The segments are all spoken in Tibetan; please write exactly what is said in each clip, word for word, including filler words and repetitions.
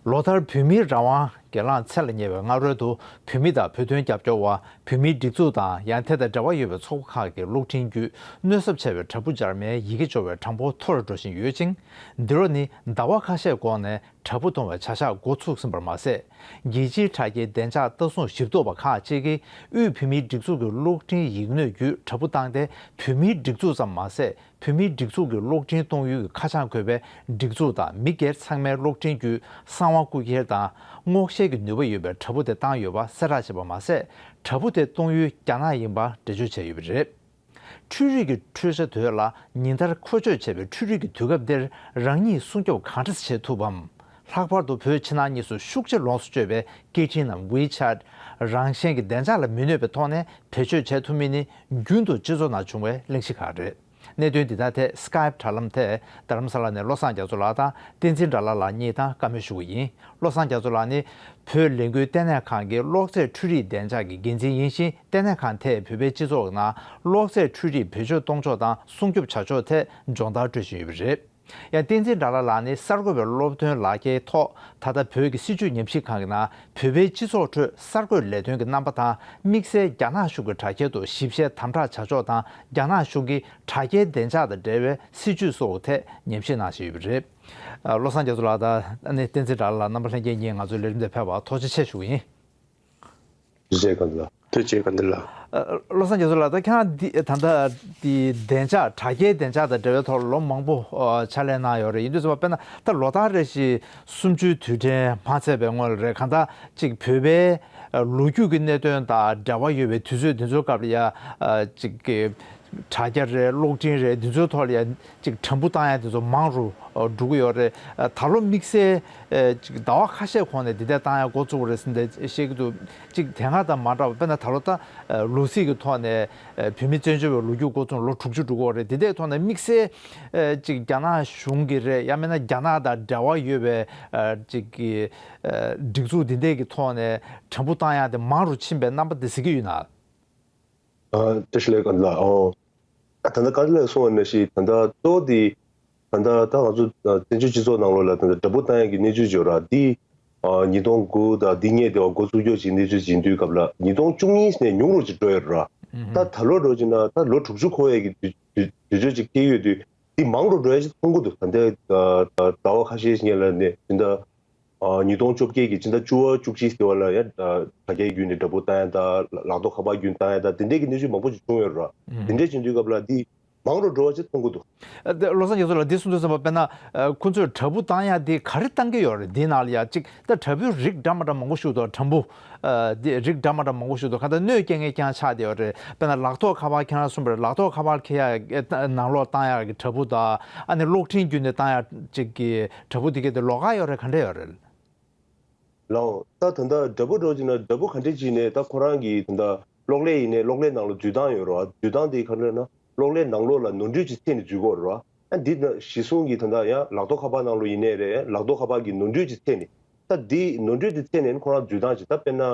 ལོ་ལྟར་བོད་མིའི་རང་དབང་སྒེར་ལངས་ཚེ་ལ་ཉེ་བའི་སྔ་རོལ་དུ། བོད་མི་དང་བོད་དོན་རྒྱབ་སྐྱོར་བ། བོད་མིའི་སྒྲིག་འཛུགས་དང་ཡང་དེ་དང་འབྲེལ་བ་ཡོད་པའི་ཚོགས་པ་ཁག་གི་གློག་འཕྲིན་བརྒྱུད་གནོད་ཚབས་ཆེ་བའི་དྲ་འབུ་འབྱར་མའི་ཡི་གེ་སྦྱོར་བའི་གྲངས་འབོར་མཐོ་རུ་འགྲོ་བཞིན་ཡོད་ཅིང་། འདི་ལོ་ནི་ཟླ་བ་ཁ་ཤས་གོང་ནས་དྲ་འབུ་གཏོང་བའི་བྱ་གཞག་འགོ་ཚུགས་ཟིན་པར་མ་ཟད། རྒྱལ་སྤྱིའི་དྲ་རྒྱའི་བདེ་འཇགས་ལྟ་སྲུང་ཞིབ་འཚོལ་བ་ཁག་ཅིག་གིས་དབུས་བོད་མིའི་སྒྲིག་འཛུགས་ཀྱི་གློག་འཕྲིན་ཡིག་སྣོད་བརྒྱུད་དྲ་འབུ་བཏང་སྟེ། བོད་མིའི་སྒྲིག་འཛུགས་ཙམ་མ་ཟད། བོད་མིའི་སྒྲིག་འཛུགས་ཀྱི་གློག་འཕྲིན་གཏོང་ཡུལ་གྱི་ཁ་བྱང་འཁོད་པའི་སྒྲིག་འཛུགས་དང་མི་སྒེར་ཚང་མའི་གློག་འཕྲིན་བརྒྱུད་གསང་བ་རྐུ་འཁྱེར་དང་སྔོག་བཤེར་གྱི་ནུས་པ་ཡོད་པའི་དྲ་འབུ་དེ་བཏང་ཡོད་པ་གསལ་བསྒྲགས་བྱས་པ་མ་ཟད། དྲ་འབུ་དེ་གཏོང་ཡུལ་རྒྱ་ནག་ཡིན་པ་འགྲེལ་བརྗོད་བྱས་ཡོད་པ་རེད། འཕྲུལ་རིག་གི་འཕྲུལ་ཆ་དེ་ལ་ཉིན་ལྟར་མཁོ་སྤྱོད་བྱེད་པའི་འཕྲུལ་རིག་གི་དུས་སྐབས་འདིར་རང་ཉིད་སྲུང་སྐྱོབ་གང་འདྲ་བྱེད་ཐུབ་བམ། ལྷག་པར་དུ་བོད་ཕྱི་ནང་གཉིས་སུ་ཤུགས་ཆེ་ལོངས་སུ་སྤྱོད་པའི་སྐད་འཕྲིན་ནམ་ཝི་ཆེ་ཊི་རང་བཞིན་གྱི་བདེ་འཇགས་ལ་མི་གནོད་པའི་ཐོག་ནས་བེད་སྤྱོད་བྱེད་ཐུབ་མིན་ནི་རྒྱུན་དུ་སྤྱི་ཚོགས་ནང་བྱུང་བའི་གླེང་གཞི་ཁག་རེད། གནད་དོན་འདི་དག་ཐད་སི་ཀའེ་པི་དྲ་ལམ་ཐད་རྡ་རམ་ས་ལ་ནས་བློ་བཟང་རྒྱ་མཚོ་ལགས་དང་བསྟན་འཛིན་དགྲ་ལྷ་ལགས་གཉིས་དང་བཀའ་མོལ་ཞུ་གི་ཡིན། བློ་བཟང་རྒྱ་མཚོ་ལགས་ནི་བོད་ལས་འགུལ་ལྟེ་གནས་ཁང་གི་གློག་རྫས་འཕྲུལ་རིག་བདེ་འཇགས་ཀྱི་འགན་འཛིན་ཡིན་ཞིང་། ལྟེ་གནས་ཁང་ཐད་བོད་པའི་སྤྱི་ཚོགས་ནང་གློག་རྫས་འཕྲུལ་རིག་བེད་སྤྱོད་གཏོང་ཕྱོགས་དང་སྲུང་སྐྱོབ་བྱ་ཕྱོགས་ཐད་སྦྱོང་བརྡར་སྤྲོད་བཞིན་ཡོད་པ་རེད། ཡང་བསྟན་འཛིན་དགྲ་ལྷ་ལགས་ནི་གསར་འགོད་པའི་སློབ་ཐོན་ལག་འཁྱེར་ཐོག་ད་ལྟ་བོད་ཀྱི་སྲིད་བྱུས་ཉམས་ཞིབ་ཁང་གི་ནང་བོད་པའི་སྤྱི་ཚོགས་ཁྲོད་གསར་འགོད་ལས་དོན་གྱི་རྣམ་པ་དང་དམིགས་བསལ་རྒྱ་ནག་གཞུང་གི་དྲ་རྒྱའི་ཐོག་ཞིབ་བཤེར་དམ་དྲག་བྱ་ཕྱོགས་དང་། རྒྱ་ནག་གཞུང་གི་དྲ་རྒྱའི་བདེ་འཇགས་དང་འབྲེལ་བའི་སྲིད་བྱུས་སོགས་ཐད་ཉམས་ཞིབ་གནང་བཞིན་ཡོད་པ་རེད། ཨ། བློ་བཟང་རྒྱ་མཚོ་ལགས་དང་ཨ་ནི་བསྟན་འཛིན་དགྲ་ལྷ་ལགས། རྣམ་པ་ལྷན་རྒྱས་གཉིས་ང་ཚོའི་ལས་རིམ་དེར་ཕེབས་པར་ཐུགས་རྗེ་ཆེ་ཞུ་གི་ཡིན། ཐུགས་རྗེ་ཆེ་དགའ་འདུལ་ལགས། ཐུགས་རྗེ་ཆེ་དགའ་འདུལ་ལགས། ཨ། བློ་བཟང་རྒྱ་མཚོ་ལགས། ད་ཁྱེད་རང་འདི་ད་ལྟ་འདི་བདེ་འཇགས་དྲ་རྒྱའི་བདེ་འཇགས་དང་འབྲེལ་བའི་ཐོག་ལ་ལོ་མང་པོ་ཨ་ཕྱག་ལས་གནང་ཡོད་རེད། ཡིན་དུས་ཙམ་པ་དཔེར་ན་ད་ལོ་ལྟར་རེ་བཞིན་གསུམ་བཅུའི་དུས་དྲན་མ་ཚར་བའི་སྔོན་ལ་རེད། གང་ལྟར་ཅིག་བོད་པའི་ཨ་ལོ་རྒྱུས་ཀྱི་གནད་དོན་དང་འབྲེལ་བ་ཡོད་པའི་དུས་ཚོད་འདི་ཚོའི་སྐབས་ལ་ཡ་ཨ་ཅིག་གི་དྲ་རྒྱ་རེད། གློག་འཕྲིན་རེད། འདི་ཚོའི་ཐོག་ལ་ཡ་ཅིག་དྲ་འབུ་བཏང་ཡ་འདི་ཚོ་མང་རུ་ཨ་འགྲོ་གི་ཡོད་རེད། ཨ་ད་ལོ་དམིགས་བསལ་ཨ་ཅིག་ཟླ་བ་ཁ་ཤས་གོང་ནས་འདི་འདྲ་བཏང་ཡ་འགོ་བཙུགས་པ་རེད་ཟེར་འདི་བཤད་ཀྱི་འདུག་ཅིག་དེ་སྔ་དང་མ་འདྲ་བ། དཔེར་ན་ད་ལོ་ད་ལོ་སིག་གི་ཐོག་ནས་བོད་མི་བཙན་བྱོལ་བའི་ལོ་རྒྱུས་འགོ་བཙུགས་ལོ་དྲུག་ཅུ་འགྲོ་གི་ཡོད་རེད། འདི་འདྲའི་ཐོག་ནས་དམིགས་བསལ་ཅིག་རྒྱ་ནག་གཞུང་གི་རེད། ཡང་མིན་ན་རྒྱ་ནག་དང་འབྲེལ་བ་ཡོད་པའི་ཅིག་གི་སྒྲིག་འཛུགས་འདི་འདྲའི་གི་ཐོག་ནས་དྲ་འབུ་བཏང་ཡག་དེ་མང་རུ་ཕྱིན་པའི་རྣམ་པ་དེ་གཟིགས་ཀྱི་ཡོད་ན། ཨ། བཀྲ་ཤིས་བདེ་ལེགས་དགའ་འདུལ་ལགས། ཨོ། ད་ལྟ་དཀའ་ལས་གསུངས་པ་ནང་བཞིན་ད་ལྟ་གཙོ་བོ་དེ་ད་ལྟ་ད་ང་ཚོ་བཙན་བྱོལ་སྤྱི་ཚོགས་ནང་ལོགས་ལ་ད་ལྟ་དྲ་འབུ་བཏང་ཡག་གི་གནས་ཚུལ་བརྗོད་ར་འདི། ཨ། ཉིས་སྟོང་དགུ་དང་འདི་སྔས་དེ་བ་འགོ་བཙུགས་ཀྱོག་ཅིག་གནས་ཚུལ་ཅིག་ཡིན་དུས་སྐབས་ལ་ཉིས་སྟོང་བཅུ་གཉིས་ནས་ཉུང་རུ་ཅིག་འགྲོ་ཡོད་ར། ད་ད་ལོ་འགྲོ་ཅིག་ན་ད་ལོ་དྲུག་ཅུ་འཁོར་ཡག་གི་དུས་དུས་དུས་ཚོད་ཅིག་སྐྱེལ་ཡོད་དུས་འདི་མང་རུ་འགྲོ་ཡག་ཅིག་མཐོང་གི་འདུག་ད་ལྟའི་ཟླ་བ་ཁ་ཤས་སྔོན་ལ་ནས་ད་ལྟ། ཨ། ཉིས་སྟོང་བཅོ་བརྒྱད་ཀྱི་ཕྱི་ཟླ་བཅུ་པ་བཅུ་གཅིག་ཟེར་བ་ལ་ཡང་དྲ་རྒྱའི་བརྒྱུད་ནས་དྲ་འབུ་བཏང་ཡ་དང་ལག་ཐོག་ཁ་པར་བརྒྱུད་བཏང་ཡ་དང་དེ་འདྲས་ཀྱི་གནས་ཚུལ་མང་པོ་ཞིག་བྱུང་ཡོད་ར། དེ་འདྲས་བྱུང་དུས་སྐབས་ལ་འདི་མང་རུ་འགྲོ་བ་ཅིག་མཐོང་གི་འདུག་ཨ། དེ་བློ་བཟང་རྒྱ་མཚོ་ལགས། འདི་གསུང་དུས་ཙམ་པ་དཔེར་ན་ཨ་ཁོ་ཚོས་དྲ་འབུ་བཏང་ཡ་འདི་ག་རེ་བཏང་གི་ཡོད་རེད། འདི་ནང་ལ་ཡ་གཅིག་ད་དྲ་འབུའི་རིགས་འདྲ་མ་འདྲ་མང་པོ་ཞིག་འདུག་དྲ་འབུ་ཨ་འདི་རིགས་འདྲ་མ་འདྲ་མང་པོ་ཞིག་འདུག་གང་ལྟར་གནོད་སྐྱེལ་མཁན་རྐྱང་ཆགས་བསྡད་ཡོད་རེད། དཔེར་ན་ལག་ཐོག་ཁ་པར་ཁྱེད་རང་གསུངས་པ་རེད། ལག་ཐོག་ཁ་པར་འཁྱེར་ཡ་ནང་ལོགས་བཏང་ཡ་གི་དྲ་འབུ་དང་ཨ་ནི་གློག་འཕྲིན་བརྒྱུད་ནས་བཏང་ཡ་གཅིག་གི་དྲ་འབུ་དེ་གའི་དེ་ལོགས་ཀ་ཡོད་རེད། ག་འདྲ་ཡོད་རེད། ལགས། ད་ད་ལྟ་དྲ་འབུ་འདྲ་བོ་ཅིག་ན་དྲ་འབུ་ག་འདྲ་ཅིག་ནས་ད་ཁོ་རང་གི་ད་ལྟ་གློག་ཀླད་ཡིན་ནའི་གློག་ཀླད་ནང་ལ་འཛུལ་སྟངས་ཡོད་རེད་བ། འཛུལ་སྟངས་དེ་ག་འདྲ་ན་གློག་ཀླད་ནང་ལོགས་ལ་ནོར་འཁྲུལ་ཅིག་ཐེབས་ནས་འཛུལ་གྱི་ཡོད་རེད་བ། ཨ་འདི་ན་གཞི་བཟུང་གི་ད་ལྟ་ཡང་ལག་ཐོག་ཁ་པར་ནང་ལོགས་ཡིན་ནའི་རེད། ལག་ཐོག་ཁ་པར་གྱི་ནོར་འཁྲུལ་ཅིག་ཐེབས་ནས། ད་འདི་ནོར་འཁྲུལ་དེ་ཐེབས་ནས་ཁོ་རང་འཛུལ་སྟངས་ཅིག་ད་དཔེར་ན་ཨ་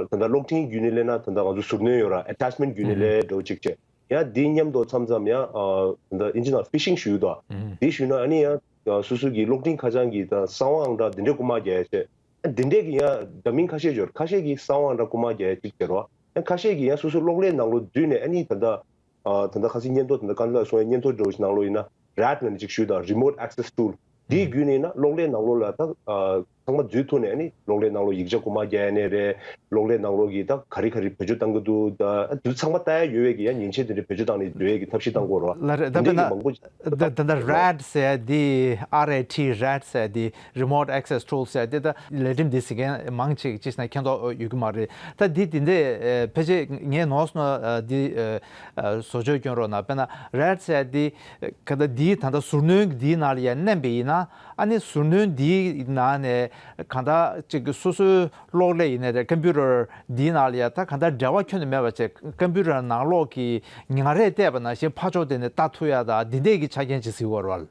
ད་ལྟ་གློག་འཕྲིན་བརྒྱུད་ནས་སླེབས་ན་ད་ལྟ་ང་ཚོ་ཟུར་སྣོན་ཡོད་རེད། ཨེ་ཊེཆ་མེན་ཊི་བརྒྱུད་ནས་སླེབས་འདྲ་བོ་ཅིག་བྱས། ཡང་འདི་མཉམ་དུ་མཚམས་མཚམས་ཡང་ཨ་ད་ལྟ་ཨིན་ཇི་ནང་ཕི་ཤིང་ཞུ་གི་འདུག་འདི་ཞུས་ན་ཨ་ནི་ཡང་སོ་སོ་གི་གློག་འཕྲིན་ཁ་བྱང་གི་ད་གསང་བའང་འདྲ་འདི་འདྲའི་རྐུ་མ་རྒྱག་ཡ་བྱས། འདི་འདྲའི་གི་ཡང་འདྲ་མིན་ཁ་ཤས་ཡོད། ཁ་ཤས་ཀྱིས་གསང་བའང་འདྲ་རྐུ་མ་རྒྱག་ཡ་གཅིག་བྱས་རོགས། ཡང་ཁ་ཤས་ཀྱིས་ཡང་སོ་སོ་གློག་ཀླད་ནང་ལོགས་འཛུལ་ནས་ཨ་ནི་ད་ལྟ་ཨ་ད་ལྟ་ཁ་སང་བརྙན་ཐུང་ད་ལྟ་ཀན་ལ་སོང་བའི་བརྙན་ཐུང་འདྲ་བོ་ཞིག་ནང་ལོགས་ཡིན་ན་རེཊ་ལབ་ནས་ཅིག་ཞུས་དང་། རི་མོཊ་ཨེག་སེས་ཊུལ། འདིའི་བརྒྱུད་ནས་ཡིན་ན་གློག་ཀླད་ནང་ལོགས་ལ་ད་ཨ་ཚང་མ་འཛུལ་ཐུབ་ནས་ཨ་ནི་གློག་ཀླད་ནང་ལོགས་ཡིག་ཆ་རྐུ་མ་རྒྱག་ཡ་ནས་རེད། གློག་ཀླད་ནང་ལོགས་ཀྱི་ད་ག་རེ་ག་རེ་བེད་སྤྱོད་བཏང་གི་འདུག་ད་ཨ་འདི་ཚང་མ་ལྟ་ཡ་ཡོད་པའི་གི་ཡང་མཉེན་ཆས་དེ་འདྲ་བེད་སྤྱོད་བཏང་ནས་འཛུལ་ཡ་གི་ཐབས་ཤེས་བཏང་གི་ཡོད་རེད་བ། ལགས་རེད། ད་དཔེར་ན་འདི་གི་མང་པོ་ད་ད་ད་རེཊ་ཟེར་ཡ་འདི་ཨར་ཨེ་ཊི་རེཊ་ཟེར་ཡ་འདི་རི་མོཊ་ཨེག་སེས་ཊུལ་ཟེར་ཡ་འདི་ད་ལས་རིམ་འདི་གཟིགས་མཁན་མང་ཆེ་ཅིག་ན་མཁྱེན་རྟོགས་ཡོད་ཀྱི་མ་རེད། ད་འདི་འདི་འདྲས་ཕལ་ཆེར་ངས་ནོར་སོང་ན་འདི་བཟོ་བཅོས་སྐྱོན་རོགས་གནང་། དཔེར་ན་རེཊ་ཟེར་ཡ་འདི་ག་ད་འདིའི་ད་ལྟ་ཟུར་སྣོན་འདིའི་ནང་ལ་ཡ་མནན་པ་ཡིན་ན། ཨ་ནི་ཟུར་སྣོན་འདིའི་ནང་ནས་གང་ལྟར་ཅིག་སོ་སོའི་གློག་ཀླད་ཡིན་ནའི་རེད། ཀམ་པུ་ཊར་འདིའི་ནང་ལ་ཡ་ད་གང་ལྟར་འབྲེལ་བ་ཁྱོན་ནས་མེད་པ་བྱས། ཀམ་པུ་ཊར་ནང་ལོགས་ཀྱི་ཉ་རས་བལྟས་པ་ནང་བཞིན་ཕར་ཕྱོགས་དེ་ནས་ལྟ་ཐུབ་ཡ་ད་འདི་འདྲས་ཀྱི་ཆ་རྐྱེན་ཅིག་གཟིགས་པ་རེད་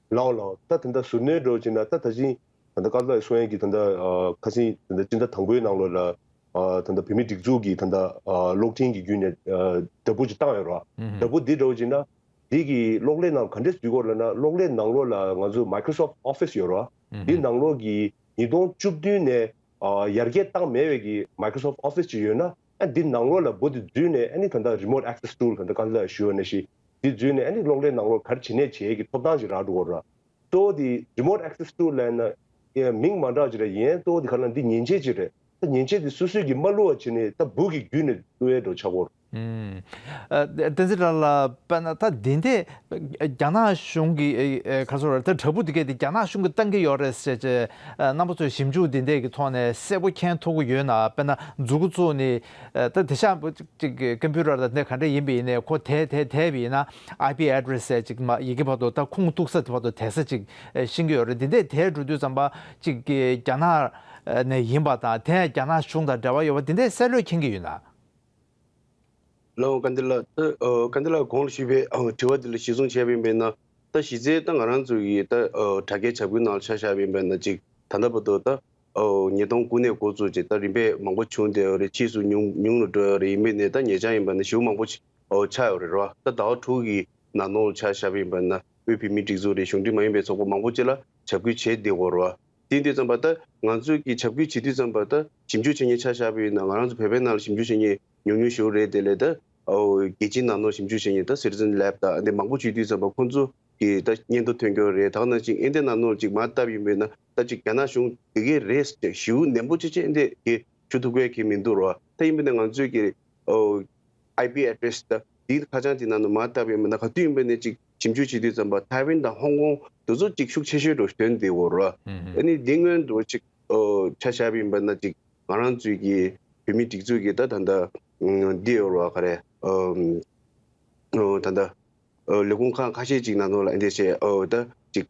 བ། ལགས་ལགས། ད་ད་ལྟ་ཟུར་སྣོན་འདྲ་བོ་བྱས་ན་ད་ད་ཅིང་ད་ལྟ་ཀ་ལ་སོང་ཡན་གྱི་ད་ལྟ་ཨ་ཁ་སང་ད་ལྟ་སྤྱི་ཟླ་དང་པོའི་ནང་ལོགས་ལ་ཨ་ད་ལྟ་བོད་མིའི་སྒྲིག་འཛུགས་ཀྱིས་ད་ལྟ་ཨ་གློག་འཕྲིན་གྱི་བརྒྱུད་ནས་ཨ་དྲ་འབུ་ཅིག་བཏང་ཡོད་རེད་བ། དྲ་འབུ་འདི་འདྲ་བོ་བྱས་ན། འདི་གི་གློག་ཀླད་ནང་ག་འདྲས་འཛུལ་གྱི་ཡོད་ལབ་ན། གློག་ཀླད་ནང་ལོགས་ལ་ང་ཚོ་Microsoft Office ཡོད་རེད་ ཨུ་འདི་ནང་ལོགས་ཀྱི་ཉིས་སྟོང་བཅུ་བདུན་ནས་ཨ་ཡར་རྒྱས་བཏང་མེད་པའི་གི་Microsoft Office ཅིག་ཡོད་ན། ཨ་འདི་ནང་ལོགས་ལ་འབུ་དེ་འཛུལ་ནས། ཨ་ནི་ད་ལྟ་Remote Access Tool ད་ལྟ་ག་ལ་ཞུ་བ་ནང་བཞིན་འདི་འཛུལ་ནས། ཨ་ནི་གློག་ཀླད་ནང་ལོགས་ག་རེ་བྱེད་ནས་བྱེད་ཀྱི་ཐོབ་ཐང་ཅིག་རག་འགྲོ་གི་རེད། གཙོ་བོ་དེ་Remote Access Tool ལབ་ན་ཡང་མིང་མ་འདྲ་ཅིག་རེད། ཡིན་གཙོ་བོ་དེ་ག་ལ་འདི་མཉེན་ཆས་ཅིག་རེད། ད་མཉེན་ཆས་དེ་སོ་སོས་ཀྱིས་མ་བླུགས་པ་བྱས་ནས་ད་འབུ་གི་བརྒྱུད་ནས་བླུགས་ཡས་འགྲོ་ཆགས་ཀྱི་ཡོད་རེད། ཨུམ། ཨ། བསྟན་འཛིན་ལགས་ལ་དཔེར་ན་ད་འདི་འདྲས་རྒྱ་ནག་གཞུང་གི་ཨ་ཨ་ག་རེ་ཟེར་དགོས་རེད། ད་དྲ་འབུ་འདི་གས་དེ་རྒྱ་ནག་གཞུང་གིས་བཏང་གི་ཡོད་རེད་ཟེར་བྱས། ཨ། རྣམ་པ་ཚོས་ཞིབ་འཇུག་འདི་འདྲས་ཀྱི་ཐོག་ནས་གསལ་པོ་མཁྱེན་ཐུབ་ཀྱི་ཡོད་ན། དཔེར་ན་མཛུབ་གུ་བཙུགས་ནས། ཨ། ད་དེང་སང་ཅིག་ཀམ་པུ་ཊར་དང་འདི་ག་འདྲས་ཡིན་པ་ཡིན་ནའི་ཁོ་དེད་དེད་དེད་པ་ཡིན་ན། IP address ཟེར་ཅིག་མ་ཡི་གེ་བར་དུ་ད་ཁུངས་གཏུགས་ས་དེ་བར་དུ་དེད་ས་ཅིག་ཨ་ཤེས་ཀྱི་ཡོད་རེད། འདི་འདྲས་དེད་འགྲོ་དུས་ཙམ་པ་ཅིག་གི་རྒྱ་ནག་ནས་ཡིན་པ་དང་དེ་རྒྱ་ནག་གཞུང་དང་འབྲེལ་བ་ཡོད་པ་འདི་འདྲས་གསལ་ལོས་མཁྱེན་གྱི་ཡོད་ན། ལགས་སོ། བཀའ་འདི་ལགས། ད་ཨ་བཀའ་འདི་ལགས་གོང་ལ་ཞུས་པའི་ཨ་དྲི་བ་འདི་ལ་གཞི་བཟུང་བྱས་པ་ཡིན་པས་ན། ད་གཞི་རྩའི་ད་ང་རང་ཚོ་གི་ད་ཨ་དྲ་རྒྱའི་བྱ་འགུལ་ནང་ལ་ཆ་བཞག་པ་ཡིན་པས་ན། ཅིག་ད་ལྟ་བར་དུ་ད་ཨ་ཉིས་སྟོང་དགུ་ནས་འགོ་བཙུགས་བྱས་ད་རིམ་པས་མང་པོ་བྱུང་བསྡད་ཡོད་རེད། ཕྱིས་སུ་ཉུང་ཉུང་རུ་འགྲོ་ཡོད་རེད། ཡིན་པས་ན་ད་ཉེ་ཆར་ཡིན་པས་ན་ཞེ་པོ་མང་པོ་ཅིག་ཨ་ཆགས་ཡོད་རེད་རོ། ད་ཟླ་བ་དྲུག་གི་ནང་ལོགས་ལ་ཆ་བཞག་པ་ཡིན་པས་ན། དབུས་བོད་མིའི་སྒྲིག་འཛུགས་རེད། གཞུང་འབྲེལ་མ་ཡིན་པའི་ཚོགས་པ་མང་པོ་ཅིག་ལ་ཞབས་སྐུལ་བྱས་བསྡད་ཡོད་རེད་བ། དེ་ཡིན་དུས་ཙམ་པ་ད་ང་ཚོས་ཀྱི་ཞབས་སྐུལ་བྱེད་དུས་ཙམ་པ་ད་ཞིབ་འཇུག་བྱེད་མཁན་ཆ་བཞག་པ་ཡིན་ན། ང་རང་ཚོ་བོད་པའི་ནང་ལ་ཞིབ་འཇུག་བྱེད་མཁན་ཉུང་ཉུང་ཞིག་རེད། དེ་ལས་ད་ཨོ་རྒྱལ་སྤྱིའི་ནང་ལོགས་ཞིབ་འཇུག་བྱེད་མཁན་ད་Citizen Lab དང་འདི་མང་པོ་བྱེད་དུས་ཙམ་པ་ཁོང་ཚོ་གི་ད་སྙན་ཐོ་ཐོན་གྱི་ཡོད་རེད། ད་ག་ནང་བཞིན་ཨིན་ཇིའི་ནང་ལོགས་ཅིག་མར་བལྟས་པ་ཡིན་པས་ན། ད་ཅིག་རྒྱ་ནག་གཞུང་དེ་གས་རེད་ཟེར་ཞེ་པོ་ནན་པོ་ཅིག་ཅིག་འདི་གི་ཞུ་ཐུབ་མཁན་གྱི་མི་འདུག་རོ། ད་ཡིན་པས་ན་ང་ཚོས་ཀྱི་ཨོ་IP address ད་འདི་ཁ་བྱང་དེ་ནང་དུ་མར་བལྟས་པ་ཡིན་པས་ན། ག་དུས་ཡིན་པས་ན་ཅིག་ཞིབ་འཇུག་བྱེད་དུས་ཙམ་པ་ཐའེ་ཝན་དང་ཧོང་ཀོང་དེ་ཚོ་ཅིག་ཤུགས་ཆེ་ཤོས་འགྲོ་ཐོན་བསྡད་ཡོད་རེད། ཨ་ནི་འདི་སྔོན་འགྲོ་ཅིག་ཨོ་ཆ་བཞག་པ་ཡིན་པས་ན། ཅིག་ང་རང་ཚོའི་གི་བོད་མིའི་སྒྲིག་འཛུགས་ཀྱི་ད་ད་ལྟ་འདི་ཡོད་རེད་བ། ག་རེ་ཨོ་ད་ལྟ་ཨོ་ལས་ཁུངས་ཁག་ཁ་ཤས་ཅིག་ནང་ལོགས་ལ་འདི་བྱས་ཨོ་ད་ཅིག་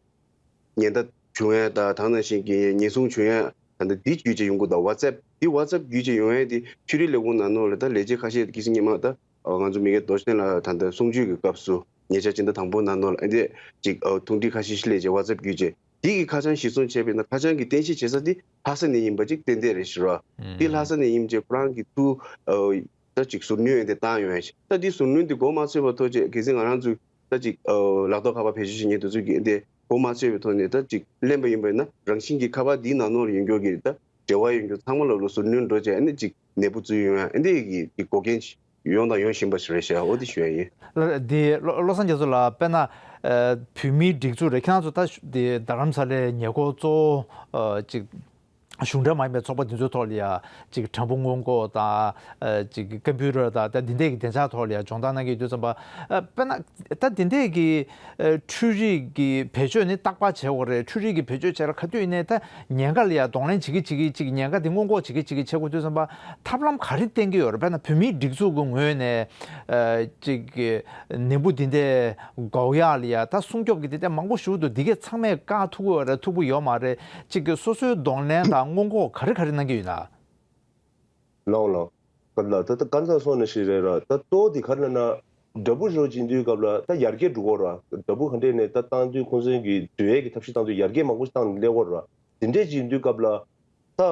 ཉེན་བརྡ་བྱུང་ཡ་དང་། ད་ག་ནང་བཞིན་གྱི་ཉེན་སྲུང་བྱུང་ཡ་ད་ལྟ་འདི་བརྒྱུད་བྱས་ཡོང་གི་འདུག WhatsApp། འདི་WhatsApp་བརྒྱུད་བྱས་ཡོང་ཡ་དེ་ཕྱི་རོལ་ལས་ཁུངས་ནང་ལོགས་ལ་ད་ལས་བྱེད་ཁ་ཤས་ཀྱིས་སྔོན་མ་ད་ཨ་ང་ཚོ་མི་རྒན་རྡོ་རྗེ་ལགས་ད་ལྟ་གསུང་ཆོས་ཀྱི་སྐབས་སུ་ཉེ་ཆར་སྤྱི་ཟླ་དང་པོ་ནང་ལོགས་ལ་ཨ་འདི་ཅིག་ཨ་ཐུང་ཊི་ཁ་ཤས་ཤིག་སླེབས་བྱས་WhatsApp་བརྒྱུད་བྱས། འདི་གི་ཁ་བྱང་གཞིར་བཟུང་བྱས་པས་ན་ཁ་བྱང་གི་རྟེན་གཞི་བྱེད་ས་འདི་ལྷ་ས་ནས་ཡིན་པ་ཅིག་ཏན་ཏན་རེད་ཤག་རོ། འདི་ལྷ་ས་ནས་ཡིན་བྱས་ཁོ་རང་གི་ཐུགས་ཨ་ད་ཅིག་ཟུར་སྣོན་འདི་བཏང་ཡོང་ཡ་ཞིག་ད་འདི་ཟུར་སྣོན་འདི་མགོ་མ་ཚོས་པ་ཐོག་ཅིག་གལ་སྲིད་ང་རང་ཚོས་ད་ཅིག་ཨ་ལག་ཐོགས་ཁ་པར་བེད་སྤྱོད་བྱེད་མཁན་དེ་ཚོ་གིས་འདི་མགོ་མ་ཚོས་པའི་ཐོག་ནས་ད་ཅིག་ལེན་པ་ཡིན་པས་ན། རང་བཞིན་གྱི་ཁ་པར་འདིའི་ནང་ལོགས་ལ་ཡོད་མཁན་གྱི་ད་འབྲེལ་བ་ཡོད་མཁན་ཚང་མ་ལ་ལོ་ཟུར་སྣོན་འགྲོ་བྱས། ཨ་ནི་ཅིག་ནད་འབུ་འཛུལ་ཡོང་ཡ་ཨ་འདི་གི་ཅིག་འགོག་རྐྱེན་ཅིག་ཡོང་དང་ཡོང་བཞིན་པ་ཞིག་རེད་ཤག་འོ་དེ་ཞུ་ཡ་ཡིན། ལ་འདི་བློ་བློ་བཟང་རྒྱ་མཚོ་ལགས། དཔེར་ན་ཨ་བོད་མིའི་སྒྲིག་འཛུགས་རེད། ཁྱེད་རང་ཚོ་ད་འདི་རྡ་རམ་ས་ལའི་ཉེ་འཁོར་གཙོ་བོ་ཨ་ཅིག་གཞུང་འབྲེལ་མ་ཡིན་པའི་ཚོགས་པ་འདི་ཚོའི་ཐོག་ལ་ཡ་ཅིག་དྲ་འབུ་སྔོན་འགོག་དང་ཨ་ཅིག་ཀམ་པུ་ཊར་དང་ད་འདི་འདྲས་ཀྱི་བདེ་འཇགས་ཐོག་ལ་ཡ་སྦྱོང་བརྡར་གནང་གི་ཡོད་དུས་ཙམ་པ། ཨ་དཔེར་ན་ད་འདི་འདྲས་ཀྱི་ཨ་འཕྲུལ་རིག་གི་བེད་སྤྱོད་ནི་རྟག་པར་བྱེད་དགོས་རེད། འཕྲུལ་རིག་གི་བེད་སྤྱོད་བྱས་ལ་ག་དུས་ཡིན་ནའི་ད་ཉེན་ཁ་ལ་ཡ་གདོང་ལེན་བྱེད་ཀྱི་བྱེད་ཀྱི་ཅིག་ཉེན་ཁ་དེ་སྔོན་འགོག་བྱེད་ཀྱི་བྱེད་ཀྱི་བྱེད་དགོས་དུས་ཙམ་པ། ཐབས་ལམ་ག་རེ་བསྟེན་གྱི་ཡོད་རེད། དཔེར་ན་བོད་མིའི་སྒྲིག་འཛུགས་ཀྱི་ངོས་ནས་ཨ་ཅིག་ནད་འབུ་འདི་འདྲས་འགོག་ཡག་ལ་ཡ་ད་སྲུང་སྐྱོབ་ཀྱི་དེ་འདྲས་མང་པོ་ཞིག་འདུག་འདི་གས་ཚང་མས་བཀག་ཐུབ་ཀྱི་ཡོད་རེད། ཐུབ་ཀྱི་ཡོད་མ་རེད། ཅིག་གི་སོ་སོའི་གདོང་ལེན་དང་སྔོན་འགོག་ག་རེ་ག་རེ་གནང་གི་ཡོད་ན། ལགས་ལགས། སྐབས་ལ་ད་ལྟ་གང་ཟག་སོང་ནས་ཞིག་རེད་ར། ད་གཙོ་བོ་དེ་ག་རེ་ལབ་ན། དྲ་འབུ་རོ་སྦྱིན་དུས་སྐབས་ལ་ད་ཡར་རྒྱས་འགྲོ་གི་ར། དྲ་འབུ་ག་འདྲས་ནས་ད་བཏང་དུས་ཁོང་ཚོའི་གི་འཛུལ་ཡས་ཀྱི་ཐབས་ཤེས་བཏང་དུས་ཡར་རྒྱས་མང་པོ་ཞིག་བཏང་ནས་སླེབས་ཀྱི་ར། དེ་འདྲས་ཅིག་ཡིན་དུས་སྐབས་ལ། ད་